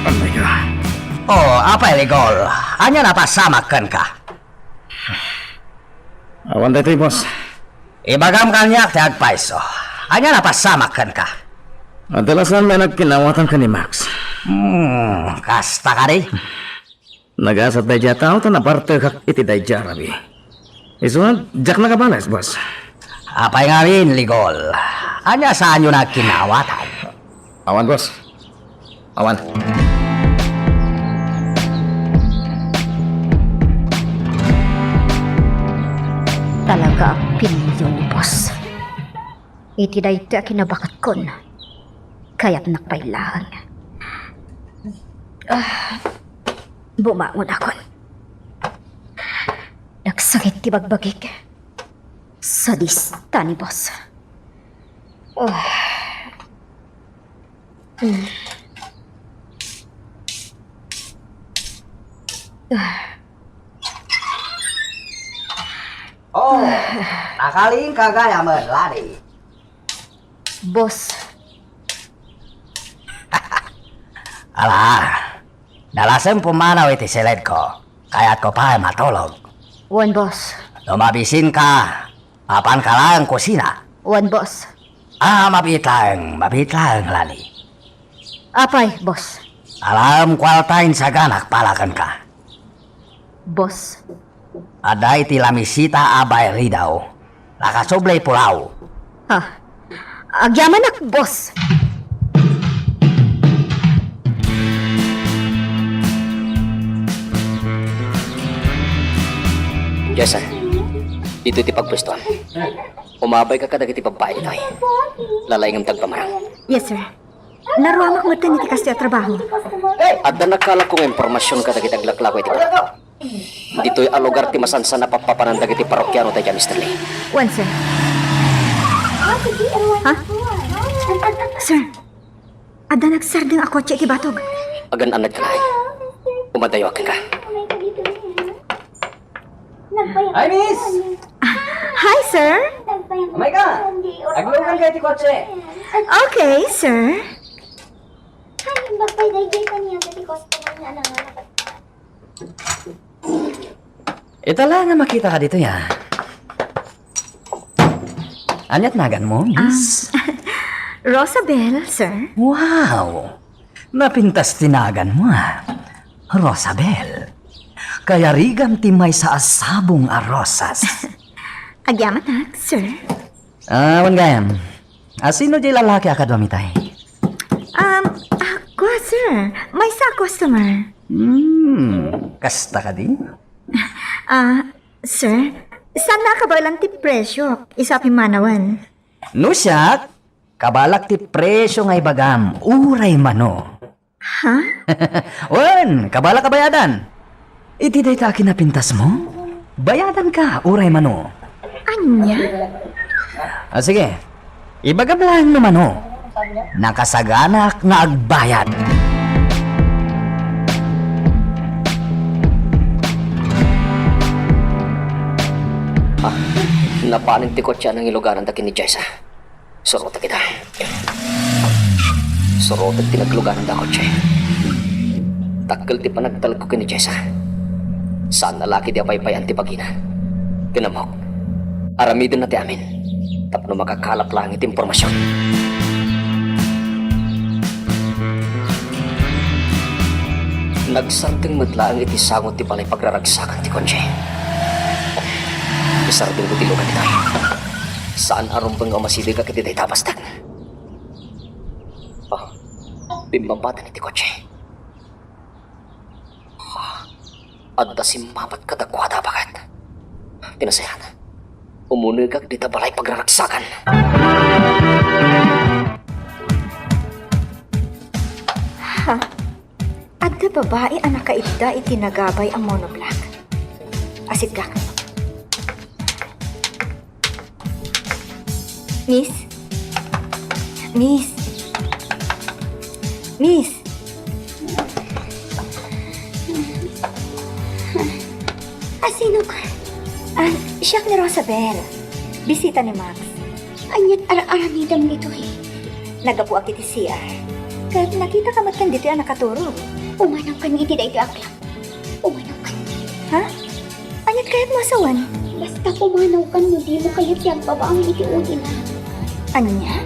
Oh my God. Oh, apay, Rigor. Ania napasamak kenka? Awan daytoy, boss. Ibagam kaniak ti agpayso. Ania napasamak kenka? Adda lasaanmi a nagkin-awatan ken ni Max. Hmm, kasta kadi? Nagasat daydiay a tao ta nabartekak iti daydiay a rabii. Isu a, diak nakabales, boss. Apay ngamin, Rigor? Ania saanyo nagkin-awatan? Awan, boss. Awan. Talaga a pinili ni boss. Iti daytoy a kinabaketkon, kayatnak pay laeng. Ah, bumangon akon. Nagsakit ti bagbagik. Sadista ni boss. Ah. Mm. Ah. Oh, nakalinka gayam, Lani. Boss. Ala, nalasem pumanaw iti siledko. Kayatko pay matulog. Wen, boss. No mabisinka, mapanka laeng kusina. Wen, boss. Ah, mabiit laeng, mabiit laeng, Lani. Apay, boss? Alaem kuarta insaganak para kenka. Boss. Adda iti lamisita a bairidaw. Nakasubli pulaw. Ha? Agyamanak, boss. Jessa, ditoy ti pagpuestoam. Umabayka kadagiti babbai ditoy. Lalaingem ti agpamarang. Yes, sir. Naruamak metten iti kastoy a trabaho. Adda nakalakko nga impormasion kadagiti aglaklako iti barko. Ditoy a lugar ti masansan a pappapanan dagiti parokiano daydiay, Mister Lee. Wen, sir. Ha? Sir, adda nagsardeng a kotse iti batog. Agan-annadka laeng. Umadayoak kenka. Hi, miss! Ah, hi, sir! Umay ka! Aglugan ka iti kotse! Okay, sir. Ita la nga makitaka ditoy, ah. Ania ti naganmo, miss? Ah, Rosabel, sir. Wow! Napintas ti naganmo, ah. Rosabel, kayarigam ti maysa a sabong a rosas. Agyamanak, sir. Ah, wen gayam. A, sino diay lalaki a kaduam itay? Um, ah, kua, sir. Maysa a customer. Hmm, kasta kadi? Ah, sir, saan a kabaelan ti presyo? Isu a pimmanawen. No siak, kabaelak ti presyo nga ibagam, uray mano. Ha? Wen, kabaelak a bayadan. Iti dayta a kinapintasmo, bayadanka uray mano. Ania? Ah, sige. Ibagam laeng no mano. Nakasaganak nga agbayad. Ah, napanen ti kotse a nangilugananda ken ni Jessa. Surotek ita. Surotek ti naglugananda a kotse. Dakkel ti panagtalekko ken ni Jessa. Saan a laki ti apaypay-an ti bagina. Ken ammok, aramidenna ti amin. tapno makakalap laeng iti impormasion. Nagsardeng met laeng iti sango ti balay pagraragsakan ti kotse. Isardengko ti lugar ditoy. Saan a rumbeng nga umasidegak iti dayta a bastag. Ah, bimmampaten iti kotse. Ah, adda simmapat kadakuada a baket. Ti nasayaat, umunegak dita balay pagraragsakan. Ha? Adda babai a nakaidda iti nagabay a monoblock. Asidgak. Miss? Miss? Miss? Asino ka? Ah, siak ni Rosabel. Bisita ni Max. Ania't ar-aramidem ditoy? Naggapuak iti C R. Ket nakitaka met ken ditoy a nakaturog. Umanawkan iti daytoy a club. Umanawkan. Ha? Ania't kayatmo a sawen? Basta pumanawkan no dimo kayat ti agbabaang iti ulina. Ania?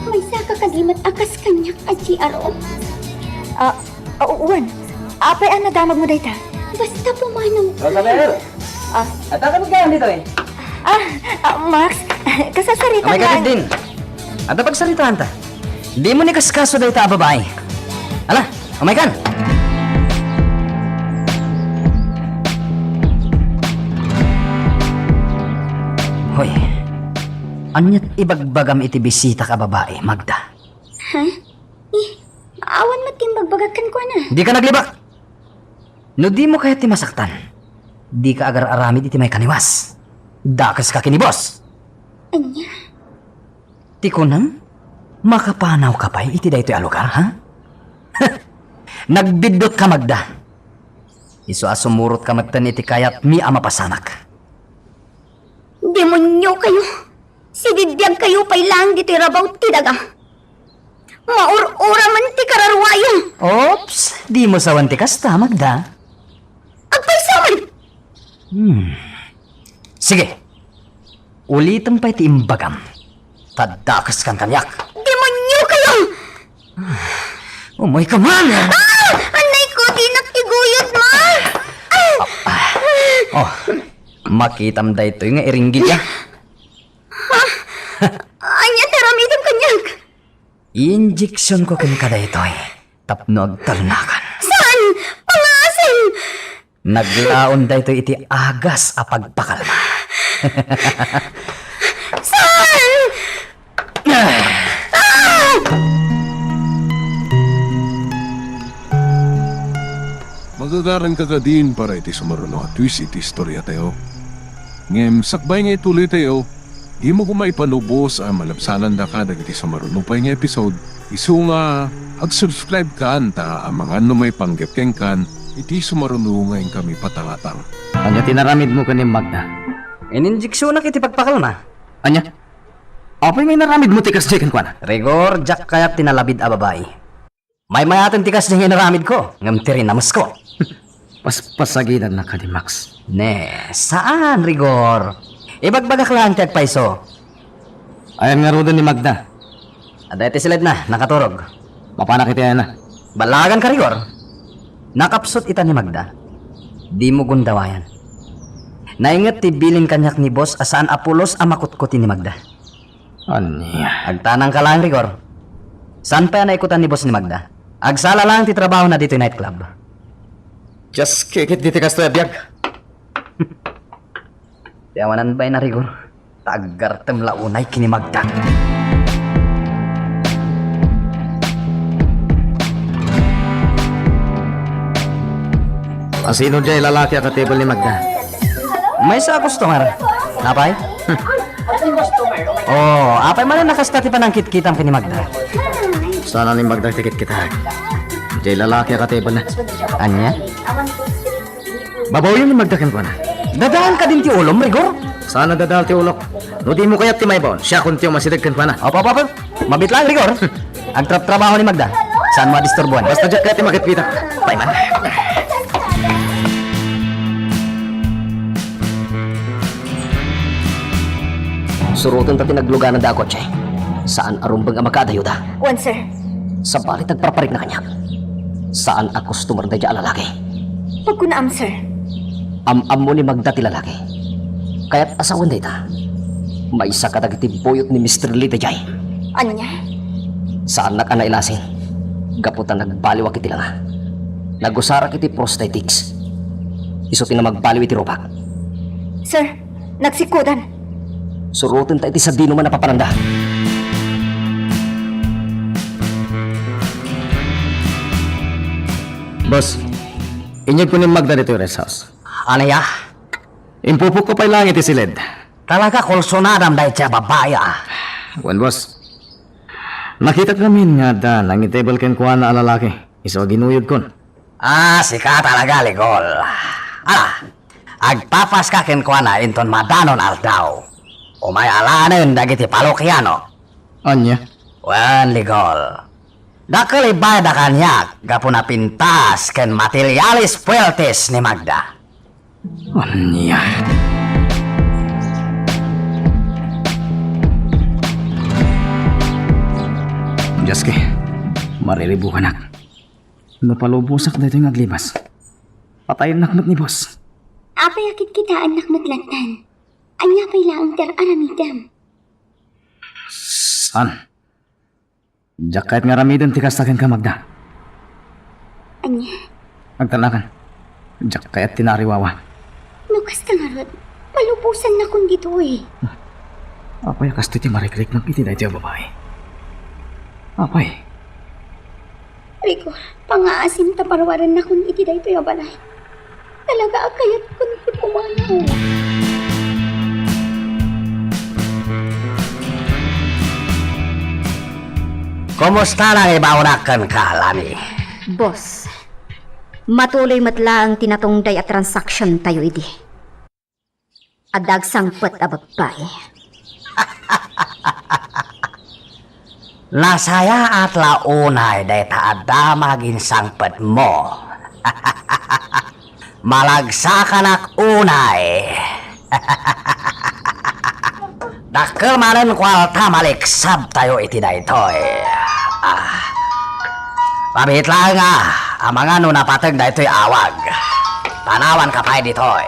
Maysaka kadi met a kas kaniak a G R O? Ah, ah, wen. Apay a nadamagmo dayta? Basta pumanawkan. Rosabel! Ah. Adda ka met gayam ditoy? Ah, ah, Max, kasasarita Amay ka lang. Din. Adda pagsaritaanta. Dimo ni kaskaso dayta a babai. Ala, umaykan! Hoy, ania't ibagbagam iti bisitak a babai, Magda? Ha? Eh, awan met ti imbagbagak kenkuana. Dika naglibak! No dimo kayat ti masaktan, dika agar-aramid iti maikaniwas. Dakeska ken ni boss. Ania? Ti kunam, makapanawka pay iti daytoy a lugar, ha? Nagbiddutka, Magda. Isu a sumurotka metten iti kayatmi a mapasamak. Demoniokayo! Sibibiagkayo pay laeng ditoy rabaw ti daga. Maur-uramen ti kararuayo. Oops, dimo sawen ti kasta, Magda. Agpayso man! Hmm. Sige. Ulitem pay ti imbagam. Ta dakeskan kaniak. Demoniokayo! Umayka man! Ah! Anay ko, dinak iguyod, ma! Ah! Oh, makitam daytoy nga iringgit, ya. Ha? Ania ti aramidem kaniak? Injeksionko kenka daytoy tapno agtalnakan. Saan? Pangaasim! Naglaon daytoy iti agas a pagpakalma. Saan? Ah! Magagaranka kadin para iti sumaruno a twist iti istoriatayo. Ngem sakbay nga ituloytayo, dimo koma ipanubos a malabsanandaka dagiti sumaruno pay nga episode. Isu nga ag-subscribe kan ta amangan no maipanggep kenkan iti sumaruno nga inkami patangatang. Ania ti naramidmo ken ni Magda? Ininjeksionak iti pagpakalma. Ania? Apay nga inaramidmo ti kasdiay kenkuana? Rigor, diak kayat ti nalabid a babai. Maymayaten ti kasdiay nga inaramidko, ngem ti rinamesko. Paspasagidanna kadi, Max? Ne, saan, Rigor. Ibagbagak laeng ti agpayso. Ayan ngaruden ni Magda? Adda iti siledna, nakaturog. Mapanak iti ayana. Ballaganka, Rigor. Nakapsut ita ni Magda. Dimo gundawayan. Nainget ti bilin kaniak ni boss a saan a pulos a makutkuti ni Magda. Ania? Agtanangka laeng, Rigor. Saan pay a naikutan ni boss ni Magda? Agsala laeng ti trabahona ditoy nightclub. Diak kikit ditoy kastoy a biag. Ti awanan pay na, Rigor. Ta aggartem la unay ken ni Magda. Asino diay lalaki a katable ni Magda? Maysa a customer. Apay? Oh, apay manen a kasta ti panangkitkitam ken ni Magda? Saan ni Magda ti kitkitak. Diay lalaki a katablena. Ania? Babaoyen ni Magda kenkuana. Dadaan kadin ti ulom, Rigor? Saan a dadaal ti ulok? No dimo kayat ti maibaon, siakon ti umasideg kenkuana. Apo, apo, apo. Mabiit laeng, Rigor. Agtrabtrabaho ni Magda. Saanmo a disturbuan? Basta diak kayat ti makitkitak. Pay man. Surotenta ti naglugananda a kotse. Saan a rumbeng a makaadayoda. Wen, sir. Sabali ti agparparikna kaniak. Saan a customer daydiay a lalaki. Pagkunaam, sir. Am-ammo ni Magda ti lalaki. Kayat asawan dayta. Maysa kadagiti buyot ni Mister Lee daydiay. Ania? Saannak a nailasin. Gapu ta nagbaliwak iti langa. Nagusarak iti prosthetics. Isu ti namagbaliw iti rupak. Sir, nagsikkodan. Surotenta iti sadinoman a papananda. Boss, inyegko ni Magda ditoy rest house. Ania? Impupokko pay laeng iti siled. Talaga, kulsonadam dayta a babai, a. Wen, boss. Nakitak ngamin nga adda nangitebel kenkuana a lalaki. Isu a ginuyodkon. Ah, sika talaga, Ligol. Ala, agpapaska kenkuana inton madanon aldaw. Umay alaenen dagiti palokiano. Ania? Wen, Ligol. Dakkel ibayadda kaniak gapu napintas ken materiales puertes ni Magda. Ania? Dios, mariribukanak. No palubosak daytoy nga aglibas, patayennak met ni boss. Apay a kitkitaennak met lantan? Ania pay laeng ti ar-aramidem? Saan? Diak kayat nga aramiden ti kasta kenka, Magda. Ania? Agtanagan. Diak kayat ti naariwawa. No kasta ngarud, palubosannakon ditoy. Apay a kastoy ti marikriknak iti daytoy a babai? Apay? Rigor, pangaasim ta paruarennakon iti daytoy a balay. Talaga a kayatkon ti pumanaw. Kumusta nangibaonak kenka, Lani? Boss, matuloy met laeng ti natungday a transaction tayo idi. Adda agsangpet a babbai. Nasayaat la unay dayta a damag insangpetmo. Malagsakanak unay. Dakkel manen kuarta, maliksabtayo iti daytoy. Ah. Pabiit laeng, ah, amangan no napateg daytoy awag. Panawanka pay ditoy.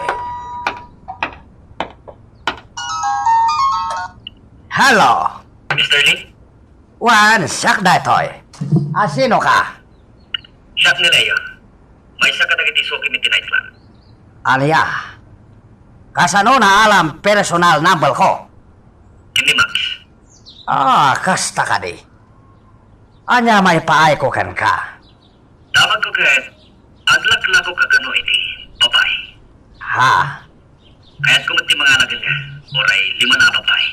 Hello. Mister Lee? Wen, siak daytoy. A, sino ka? Siak ni Leo. Maysa kadagiti sukim iti nightclub. Ania? Kasano naalam personal number ko? Ken ni Max. Ah, kasta kadi. Ania maipaayko kenka? Damagko ket aglaklako kakano iti babai. Ha? Kayatko met ti mangala kenka, uray lima a babai.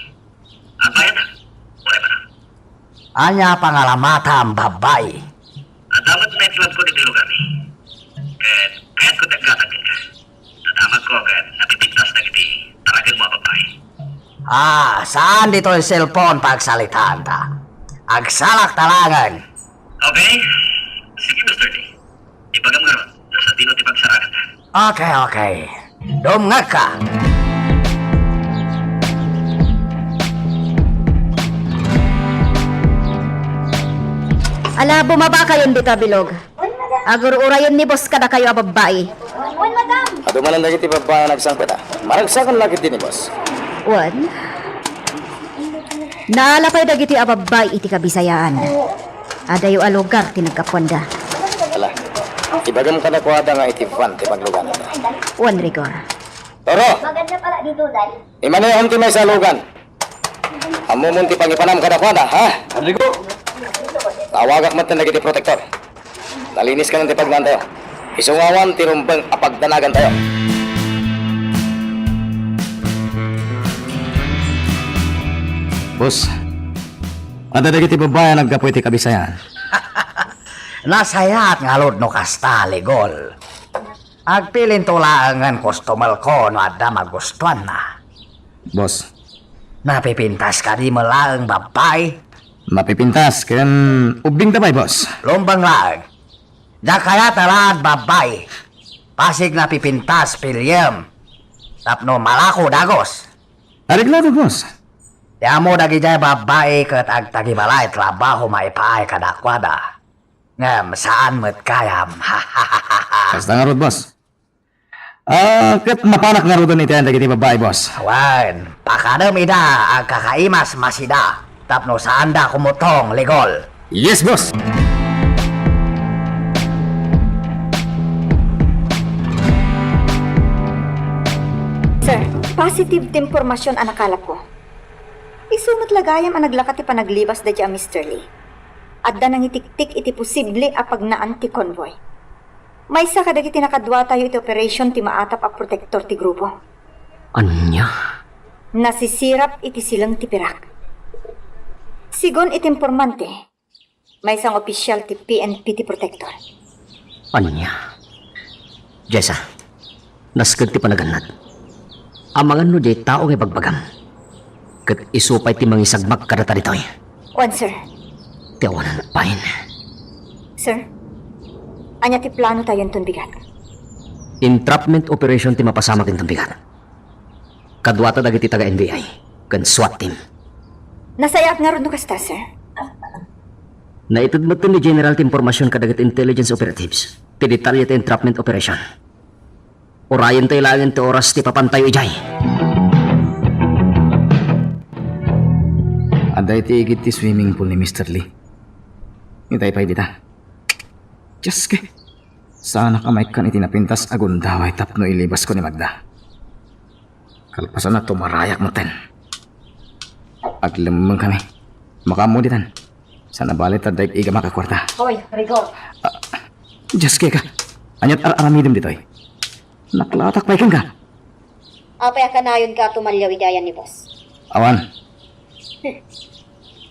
Agbayadak, uray manang. Ania pangalamatam, babai? Adda met nightclub ko ditoy lugarmi. Ket kayatko ti aggatang kenka. Nadamagko ket napipintas dagiti taragenmo a babai. Ah, saan ditoy cellphone pagsalitaanta? Agsalak ta laengen. Okay. Sige, Mister Lee. Ibagam ngarud no sadino ti pagsaraganta. Okay, okay. Dumngegka. Ala, bumabakayon dita bilog. Agur-urayon ni boss kadakayo a babbai. Wen, madam. Adu manen dagiti babbai a nagsangpet, a. Maragsaken la ketdi ni boss. Wen. Naala pay dagiti a babbai iti Kabisayaan. Adayo a lugar ti naggapuanda. Ala, ibagam kadakuada nga iti van ti paglugananda. Wen, Rigor. Toro! Maganda pala dito, Day. Imanehom ti maysa a lugan. Ammomon ti pangipanam kadakuada, ha? Enrico! Tawagak metten dagiti protektor. Nalinis kanon ti pagnaantayo. Isu nga awan ti rumbeng a pagdanagantayo. Boss, adda dagiti babbai a naggapu iti Kabisayaan. Nasayaat ngarud no kasta, Ligol. Agpilinto laengen customer ko no adda magustuanna. Boss. Napipintas kadi met laeng babbai? Mapipintas ken ubbingda pay, boss. Lumbeng laeng. Diak kayat a laad babbai. Pasig napipintas, piliem. Tapno malako dagus. Areglado, boss. Ti ammo dagidiay babbai ket agtagibalay trabaho maipaay kadakuada. Ngem saan met gayam. Kasta ngarud, boss. Ah, ket mapanak ngaruden iti ayan dagiti babbai, boss. Wen, pakadem ida agkakaimas masida tapno saanda kumutong, Ligol. Yes, boss. Sir, positive ti impormasion a nakalapko. Isu met la gayam a naglaka ti panaglibas daydiay a Mister Lee. Adda nangitiktik iti posible a pagnaan ti convoy. Maysa kadagiti nakaduatayo iti operation ti maatap a protektor ti grupo. Ania? Nasisirap iti sileng ti pirak. Sigun iti impormante, maysa nga opisyal ti P N P ti protektor. Ania? Jessa, nasked ti panagannad. Amangan no diay tao nga ibagbagam. Ket isu pay ti mangisagmak kadata ditoy. Wen, sir. Ti awanan pay. Sir, ania ti plano tayo inton bigat? Entrapment operation ti mapasamak inton bigat. Kaduata dagiti taga N B I ken SWAT team. Nasayaat ngarud no kasta, sir. Naited metten ni General ti impormasion kadagiti intelligence operatives ti detalye ti entrapment operation. Urayentayo laengen ti oras ti papantayo idiay. Adda iti igid ti swimming pool ni Mister Lee. Itay pay dita. Dios ke. Saanak a maikkan iti napintas a gundaway tapno ilibasko ni Magda. Kalpasanna, tumarayak metten. Aglemmengkami. Makaammo ditan. Saan a bale ta adda ig-igamak a kuarta. Hoy, Rigor. Ah, Dios, keka. Aniat ar-aramidem ditoy? Naklatak pay kenka. Apay a kanayonka a tumaliaw iti ayan ni boss? Awan.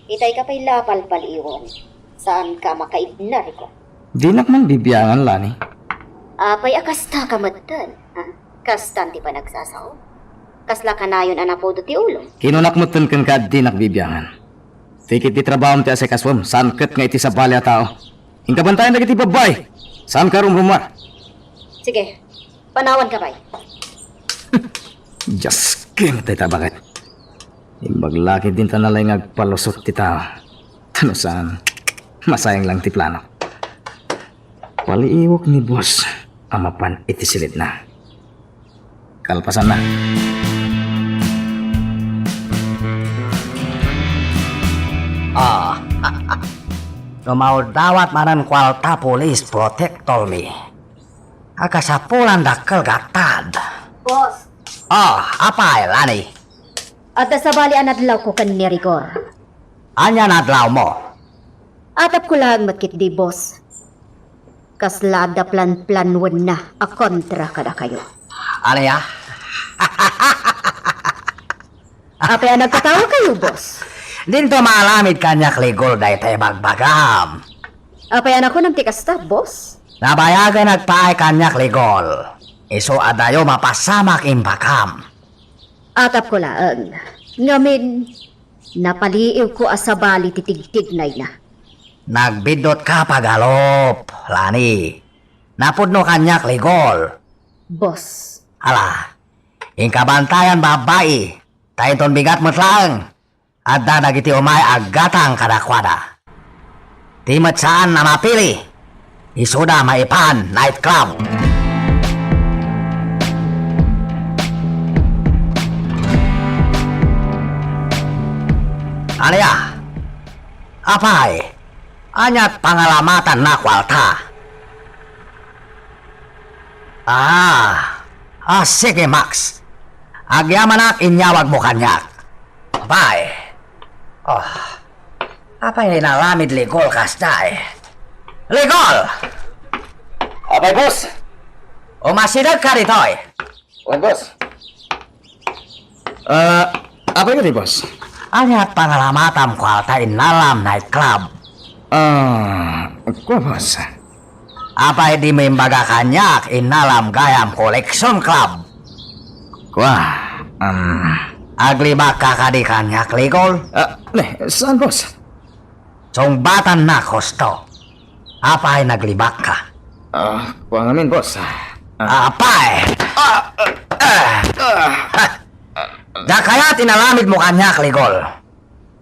Itay ka pay la a palpaliiwen. Saanka a makaibna, Rigor. Dinak man bibiangan, Lani. Apay a kasta ka metten, ha? Kastan ti panagsasao? Kasla kanayon a napudo ti ulom? Kinunak metten kenka a dinak bibiangan. Tikit ti trabahom ti asikasuem, saan ket nga iti sabali a tao. Inka bantayan dagiti babbai. Saanka a rumrumuar. Sige, panawanka pay. Dios, kim, tay tabanget. Imbag la ketdin ta nalaing nga agpalusot ti tao. Ta no saan, masayang lang ti plano. Paliiwek ni boss a mapan iti silidna. Kalpasanna. Ah, no maudawat manen kuarta, police protector mi. Akasapulan dakkel gatad. Boss. Ah, apay, Lani? Adda sabali a nadlawko ken ni Rigor. Ania nadlawmo? Atapko laeng met ketdi, boss. Kasla adda planplanwenna a kontra kadakayo. Ania? Apay a nagtatawakayo, boss? Dinto maaramid kaniak, Ligor, dayta ibagbagam. Apay a nakunam ti kasta, boss? Nabayagen agpaay kaniak, Ligor. Isu a dayo mapasamak imbagam. Atapko laeng. Ngamin, napaliiwko a sabali ti tigtignayna. Nagbiddutka, Pagalup, Lani. Napudno kaniak, Ligor. Boss. Ala, inka bantayan, babbai, ta inton bigat met laeng, adda dagiti umay aggatang kadakuada. Di met saan a mapili, isuda maipan night club. Ania? Apay, aniat pangalamatanna kuarta? Ah, ah, sige, Max. Agyamanak, inyawagmo kaniak. Apay. Oh, apay inaramid, Ligor, kasdiay? Ligor! Apay, boss? Umasidegka ditoy. Wen, boss. Ah, apay kadi, boss? Aniat pangalamatam kuarta innalam night club? Ah, kua, boss. Apay dimo imbaga kaniak innalam gayam collection club? Kua, um, aglibakka kadi kaniak, Ligor? Ah, ne, saan, boss? Sungbatannak husto. Apay naglibakka? Ah, kua ngamin, boss. Ah. Apay! Ah, ah, ah, ah. Diak kayat inaramidmo kaniak, Ligol.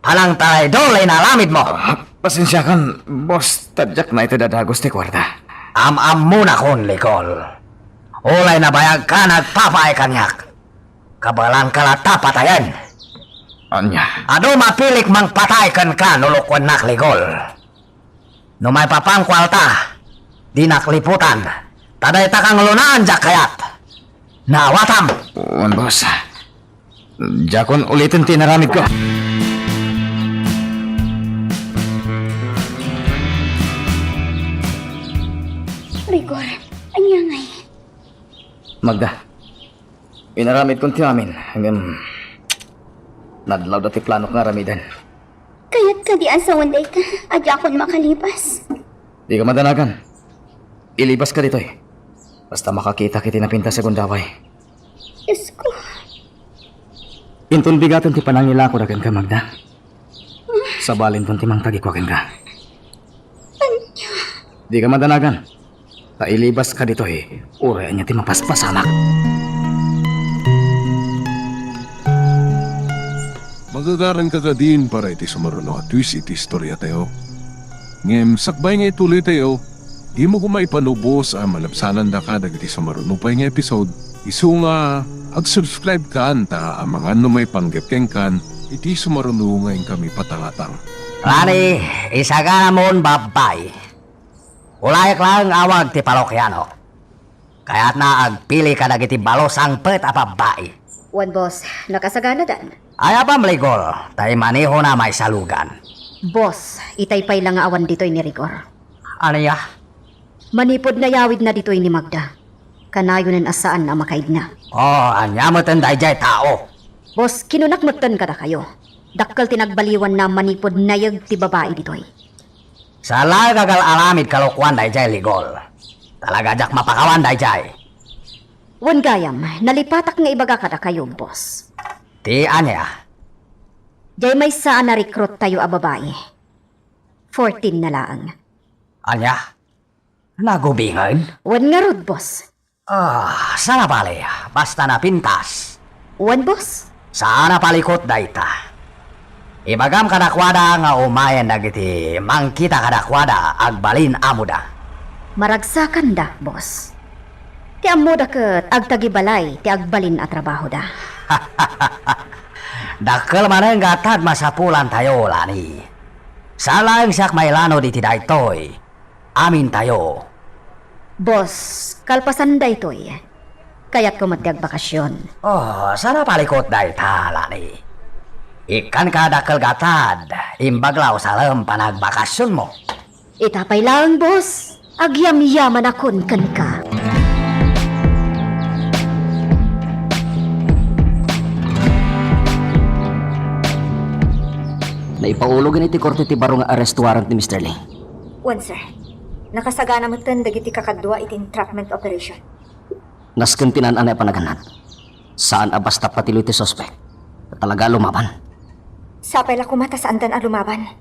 Panangtaraydor la inaramidmo. Ah, pasensiakan, boss, ta diak naited a dagus ti kuarta. Am-ammonakon, Ligol. Ulay nabayagka nga agpapaay kaniak, kabaelanka latta patayen. Ania? Adu mapilik mangpatay kenka no lukuennak, Ligol. No maipapanko alta, dinak liputan, ta dayta kanglunaan diak kayat. Naawatam! Wen, boss. Diakon uliten ti inaramidko. Rigor, ania ngay? Magda, inaramidkon ti amin, ngem nadlawda ti planok nga aramiden. Kayat kadi a sawen dayta a diakon makalibas? Dika madanagan. Ilibaska ditoy. Basta makakitak iti napintas a gundaway. Diosko. Inton bigaten ti panangilakoda kenka, Magda, sabalinton ti mangtagikua kenka. Dika madanagan. Ta ilibaska ditoy, uray ania ti mapaspasamak. Magagaranka kadin para iti sumaruno a twist iti istoriatayo. Ngem sakbay nga ituloytayo, dimo koma ipanubos a malabsanandaka dagiti sumaruno pay nga episode, isu nga ag-subscribe kan ta amangan no maipanggep kenkan iti sumaruno nga inkami patangatang. Rani, isaganamon, babbai. Ulayek laeng awag ti parokiano. Kayatna agpili kadagiti balo sangpet a babbai. Wen, boss, nakasaganadan. Ayabam, Ligol, ta imanehona maisalugan. Boss, itay pay la nga awan ditoy ni Rigor. Ania? Manipud nayawidna ditoy ni Magda, kanayonen a saan a makaidna. Oh, ania meten daydiay tao? Boss, kinunak metten kadakayo. Dakkel ti nagbaliwanna manipud nayeg ti babai ditoy. Saan laeng a gal-aramid kalokuan daydiay, Ligol. Talaga diak mapakawan daydiay. Wen gayam, nalipatak nga ibaga kadakayo, boss. Ti ania? Diay maysa a na-recruit tayo a babai. Fourteen na laeng. Ania? Nagubingen? Wen ngarud, boss. Ah, saan a bale, basta napintas. Wen, boss. Saan a palikut dayta. Ibagam kadakuada nga umayen dagiti mangkita kadakuada agbalin amoda. Maragsakanda, boss. Ti ammoda ket agtagibalay ti agbalin a trabahoda. Dakkel manen nga atad masapulantayo, Lani. Saan laeng siak mailano diti daytoy. Amintayo. Boss, kalpasan daytoy, kayatko met ti agbakasyon. Oh, saan a palikut dayta, Lani. Ikkanka dakkel nga atad, imbag la usalem panagbakasyonmo. Ita pay laeng, boss, agyamyamanakon kenka. Naipaulog iti korte ti baro nga arrest warrant ni Mister Lee. Wen, sir. Nakasagana metten dagiti kakadua iti entrapment operation. Nasken ti naan-anay a panagannad. Saan a basta patiloy ti suspek. Talaga a lumaban. Sapay la koma ta saandan a lumaban.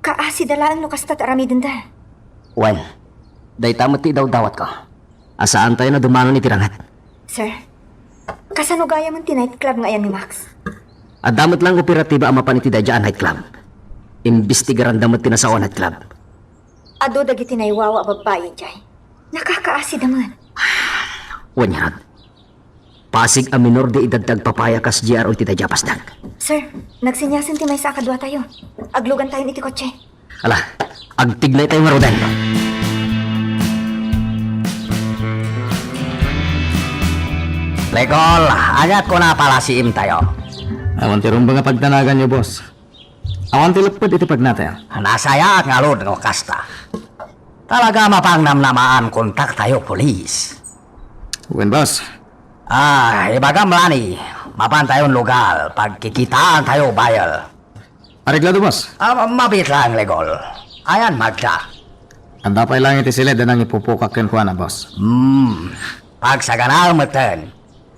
Kaasida laeng no kasta ti aramidenda. Wen, dayta met ti idawdawatko. A saantayon a dumanon iti ranget. Sir, kasano gayamen ti nightclub nga ayan ni Max? Adda met lang operatiba a mapan iti daydiay a nightclub. Imbestigaranda met ti nasao a nightclub. Adu dagiti naiwawa a babbai idiay. Nakakaasida met. Wen ngarud, pasig a minor de edad ti agpapaya kas G R O iti daydiay a pasdak. Sir, nagsinyasen ti maysa a kaduatayo. Aglugantayon iti kotse. Ala, agtignaytayo ngaruden. Legol, aniat kuna palasiimtayo? Awan ti rumbeng a pagtanaganyo, boss. Awan ti lepped iti pagnatayo. Nasayaat ngarud no kasta. Talaga mapangnamnamaan kontaktayo, pulis. Wen, boss. Ah, ibagam, Lani, mapantayon lugar, pagkikitaantayo, bayel. Areglado, boss. Ah, ma- mabiit lang, Legol. Ayan, Magda. Adda pay lang iti siled a nangipupukak kenkuana, boss. Hmm. Pagsaganaem metten.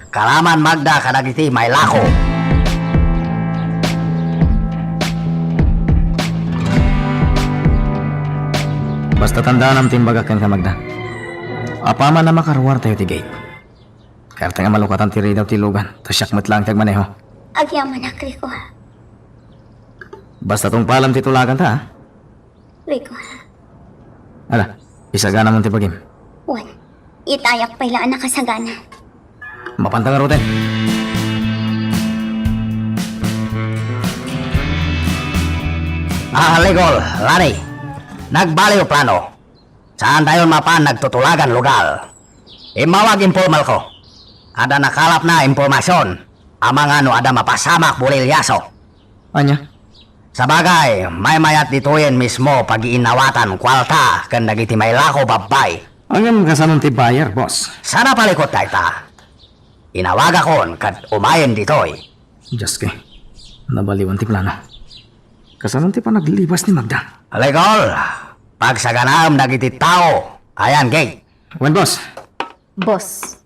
Kalaman, Magda, kadagiti mailako. Basta tandaanam ti imbagak kenka, Magda. Apaman a makaruartayo ti gate, kayatna nga malukatan ti ridaw ti lugan, ta siak met laeng ti agmaneho. Agyamanak, Rico. Basta tungpalam ti tulaganta, ha? Rico. Ala, isaganamon ti bagim. Wen, itayak pay la a nakasagana. Mapanta ngaruden. Ah, Ligol, Lani. Nagbaliw plano. Saantayon mapan nagtutulagan lugar. Immawag, impormalko. Adda nakalapna impormasion. Amangan no adda mapasamak bulilyaso. Ania? Sabagay, maymayat ditoyen mismo pagiinnawatan kuarta ken dagiti mailako babbai. Ngem kasanon ti buyer, boss? Sana palikot dayta. Inawagakon ket umayen ditoy. Dios ko, nabaliwan ti plano. Kasanon ti panaglibas ni Magda? Ligol, pagsaganaem dagiti tao. Ayan, gate. Wen, boss. Boss,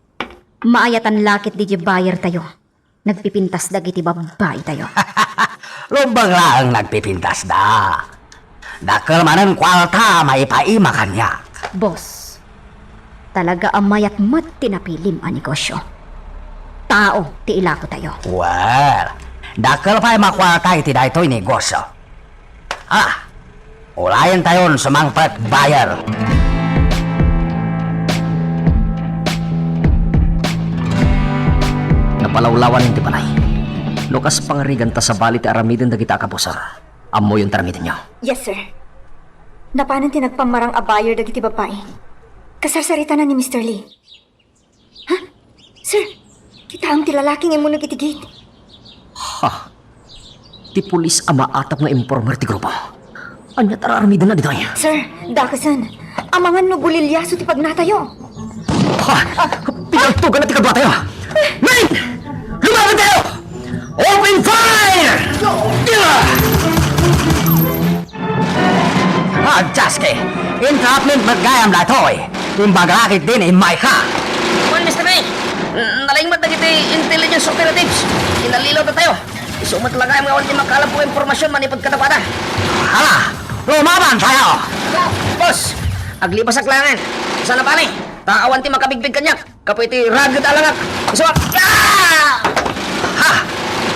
maayatan la ket diay buyer tayo. Nagpipintas dagiti babbai tayo. Lumbeng laeng nagpipintasda. Dakkel manen kuarta a maipaima kaniak. Boss, talaga a mayat met ti napilim a negosyo. Tao ti ilako tayo. Well, dakkel pay makuarta iti daytoy negosyo. Ah, ulayen tayon sumangpet, buyer. Napalawlawan ti panay. No kas pangariganta sabali ti aramiden dagiti akabusor, ammoyon ti aramidenyo. Yes, sir. Napanen ti nagpammarang a buyer dagiti babbai. Kasarsaritana ni Mister Lee. Ha? Sir, kitaem ti lalaki nga immuneg iti gate. Ha? Ti pulis a maatap nga informer ti grupo. Ania ti ar-aramidenna ditoy? Sir, dakesen. Amangan no bulilyaso ti pagnatayo. Ha? Pinaltugan na ti kaduatayo. Men! Lumaban tayo! Open fire! Ah, Jaske! Entrapment met gayam daytoy! Imbagakit din, immay ka! Kuan, Mister Ray, nalaing met dagiti intelligence operatives. Inallilaw tayo. Isu met la gayam nga awan ti makalab nga impormasyon manipud kadakuada. Hala! Lumaban tayo! Boss! Aglibasak laengen. Sana pali? Ta awan ti makabigpig kaniak. Kapoy ti raget a langak. Isuak. Ah! Ha!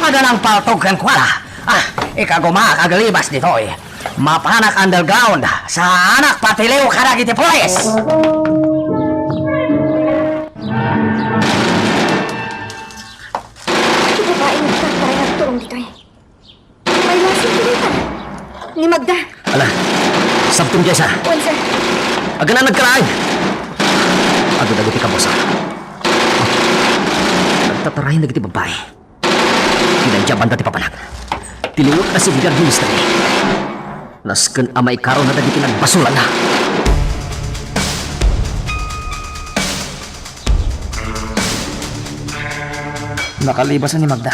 Adda nangpaltog kenkuana. Ah, ikagumaak aglibas ditoy. Mapanak underground. Saanak patiliw kadagiti pulis. Ti babaeng nagtataray nagturong ditoy. May lasing ti dita. Ni Magda. Ala, sabton kaysa. Wen, sir. Agana nagkaraay. Adu dagiti kabusa. Nagtatarayan dagiti babbai. Pinadyaban da ti papanak. Ti liwek a siggar ni Mister Lee. Nasken a maikarona dagiti nagbasolanna. Nakalibasan ni Magda.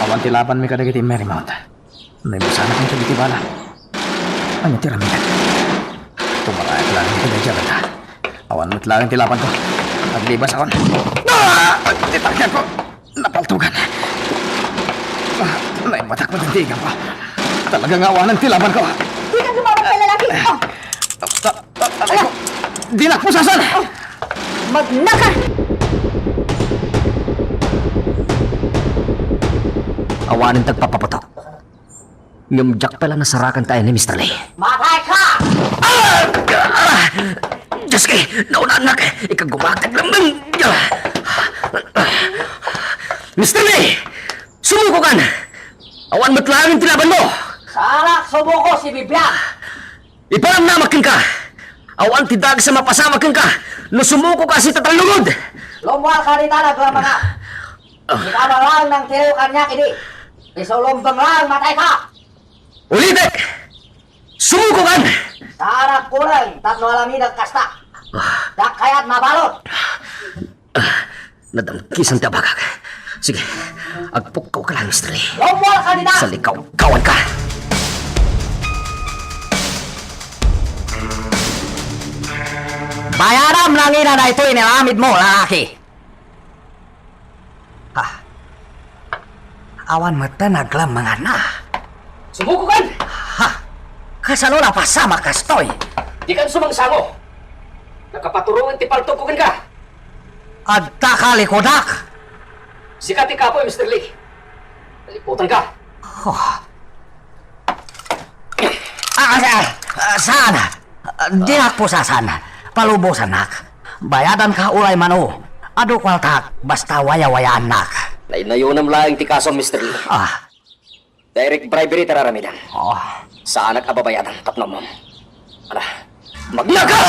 Awan ti labanmi kadagiti Marymount. Naibusanak dagiti bala. Ania ti aramidek? Tumarayak laeng dagiti diabeta. Awan met laeng ti labanko. Aglibasakon. Ah! Ti targetko. Napaltugan. Ah, naibatak met ti iganko. Talaga nga awanen ti labanko. Dika lumaban kay lalaki. Ah! Ah, ah, aray ko. Dinak pusasan! Magnaka! Awanen ti agpapaputok. Ngem diak pay la nasarakan ti ayan ni Mister Lee. Matay ka! Ah! Ah! Dios ko, naunannak. Ikagumaak ti aglemmeng. Mister Lee! Sumuko kan! Awan met laeng ti labanmo! Saanak sumuko, si Bibian! Iparamnamak kenka! Awan ti dagus a mapasamak kenka no sumuko ka, sita ta lugod! Lummuar ka dita, naglamangan! Ikaw na lang nang tiro kaniak idi. Isu lumbeng lang, matay ka! Ulitek! Sumuko kan! Saanak kureng, tapno aramidek kasta. Diak kayat mabalud. Ah, nadamkisan ti abagak. Sige, agpukkaw ka lang, Mister Lee. Lummuar ka dita! Salikawkawan ka! Bayaram nangina daytoy inaramidmo, lalaki. Ha? Awan met ti naglemmenganna. Sumuko kan! Ha? Kasano napasamak kastoy? Dikan sumangsango. Nakapaturongen ti paltogko kenka. Adda ka likudak! Sika ti kapoy, Mister Lee. Utang ka! Oh. Ah, ah, ah, saan? Ah, dinak pusasan. Palubosannak. Bayadanka uray mano. Adu kuartak, basta wayawayaannak. Naynayonam laeng ti kaso, Mister Lee. Ah. Direct bribery ti ar-aramidem. Oh. Saanak a babayadan tapno ammom. Ala, magnaga!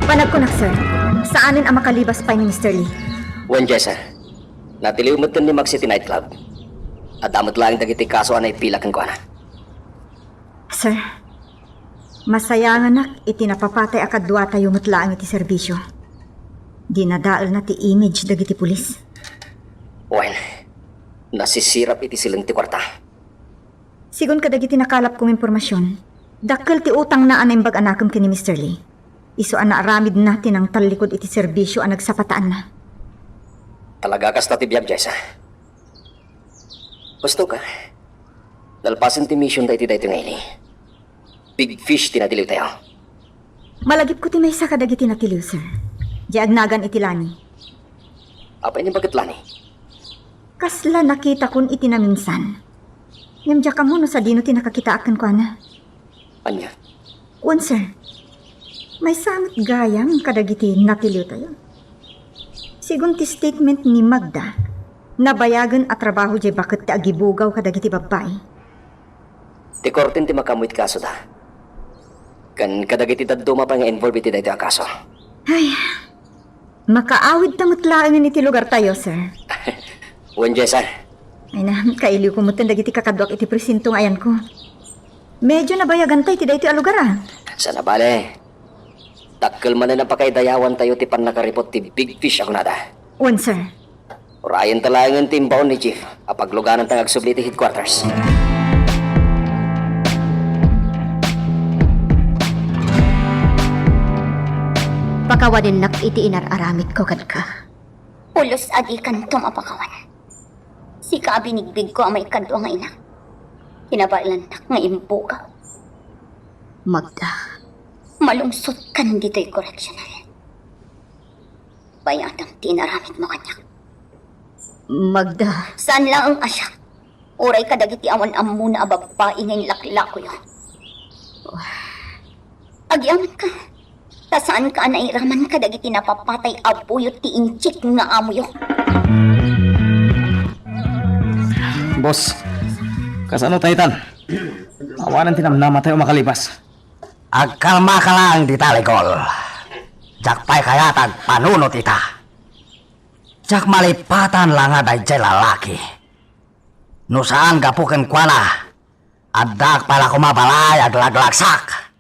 Panagkunak, sir. Saanen a makalibas pay ni Mister Lee. Wen, Jessa. Natiliw metten ni Max iti nightclub. Adda met laeng dagiti kaso a naipila kenkuana. Sir, masayanganak iti napapatay a kaduatayo met laeng iti serbisio. Dinadaelna ti image dagiti pulis. Wen, nasisirap iti sileng ti kuarta. Sigun kadagiti nakalapko nga impormasion, dakkel ti utangna a naimbag a nakem ken ni Mister Lee. Isu a naaramidna ti nangtallikud iti serbisio a nagsapataanna. Talaga kasta ti biag, Jessa. Husto ka. Nalpasen ti mission da iti daytoy nga ili. Big fish ti natiliw tayo. Malagipko ti maysa kadagiti natiliw, sir. Diay agnagan iti lani. Apay ni baket lani? Kasla nakitakon iti naminsan. Ngem diak ammo no sadino ti nakakitaak kenkuana. Ania? Wen, sir. Maysa met gayam kadagiti natiliw tayo. Sigun ti statement ni Magda, nabayagen a trabaho diay baket ti agibugaw kadagiti babbai. Ti korte ti makaammo iti kasoda. Ken kadagiti dadduma pay nga involved iti daytoy a kaso. Ay, makaawidta met laengen iti lugartayo, sir. Wen, Jessa. Ay na, kailiwko metten dagiti kakaduak iti presinto nga ayanko. Medyo nabayaganta iti daytoy a lugar, a. Saan a bale. Dakkel manen a pakaidayawantayo ti pannakaripot ti big fish a kunada. Wen, sir. Urayenta laengen ti imbaon ni Chief a paglugananta nga agsubli iti headquarters. Pakawanennak iti inar-aramidko kenka. Pulos a dikanto mapakawan. Sika a binigbigko a maikadua nga ina. Kinabaelannak nga imbugaw. Magda. Malungsotkan ditoy correctional. Bayadam ti inaramidmo kaniak. Magda. Saan laeng a siak. Uray kadagiti awan ammona a babbai nga inlaklakoyo. Agyamatka. Ta saanka a nairaman kadagiti napapatay a buyot ti inchik nga amoyo. Boss, kasano tayo itan? Awanan ti namnamatayo a makalibas. Agkalmaka laeng dita, Ligol. Diak pay kayat agpanunot ita. Diak malipatan la nga daydiay lalaki. No saan gapu kenkuana, addaak pay la koma balay aglaglagsak.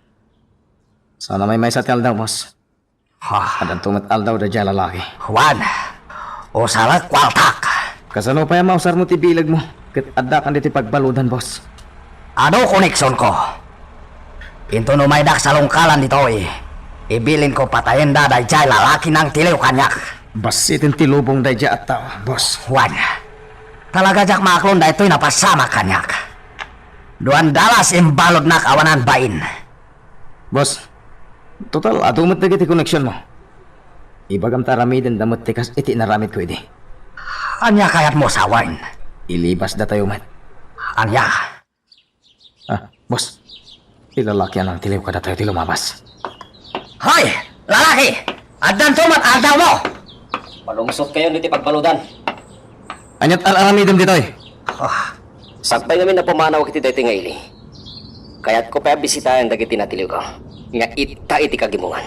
Saan a maymaysa ti aldaw, boss. Ha? Addanto met aldaw daydiay lalaki. Juan, usarek kuartak. Kasano pay a mausarmo ti bilegmo ket addakan ditoy pagbaludan, boss? Adu koneksionko. Inton umaydak salungkalan ditoy, ibilinko patayenda daydiay lalaki nangtiliw kaniak. Bassiten ti lubong daydiay a tao, boss. Juan, talaga diak maaklon daytoy napasamak kaniak. Duan dalas imbaludnak awanan bain. Boss, total, adu met dagiti koneksionmo. Ibagam ta aramidenda met ti kas iti inaramidko idi. Ania kayatmo sawen? Ilibas datayo met. Ania? Ah, boss. Ti lalaki a nangtiliw kadatayo ti lumabas. Hoy! Lalaki! Addanto met aldawmo! Malungsotkayon iti pagbaludan. Aniat ar-aramidem ditoy? Ah, sakbay ngamin a pumanawak iti daytoy nga ili, kayatko pay a bisitaen dagiti natiliwko nga itta iti kagimongan.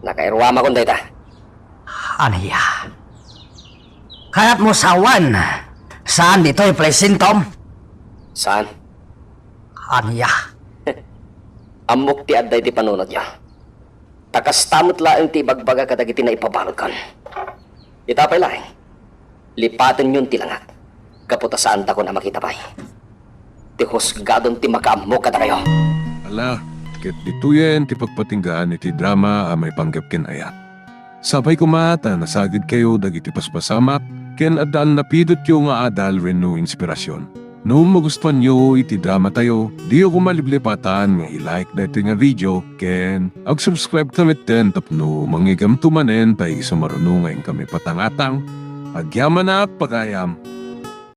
Nakairuamakon dayta. Ania? Kayatmo sawen, saan ditoy presintom? Saan? Ania? Ammok ti adda iti panunotyo. Ta kasta met laeng ti ibagbaga kadagiti naipabaludkon. Ita pay laeng, lipatenyon ti langak, gapu ta saandakon a makita pay. Ti husgadon ti makaammo kadakayo. Ala, ket ditoyen ti pagpatinggaan iti drama a maipanggep ken ayat. Sapay koma ta nasagidkayo dagiti paspasamak ken adda annapidotyo nga adal wenno inspirasion. No magustuanyo iti dramatayo, diyo koma liplipatan nga i-like daytoy nga video ken ag-subscribe ta metten tapno mangigamto manen ta isu maruno nga inkami patangatang. Agyamanak, pagayam!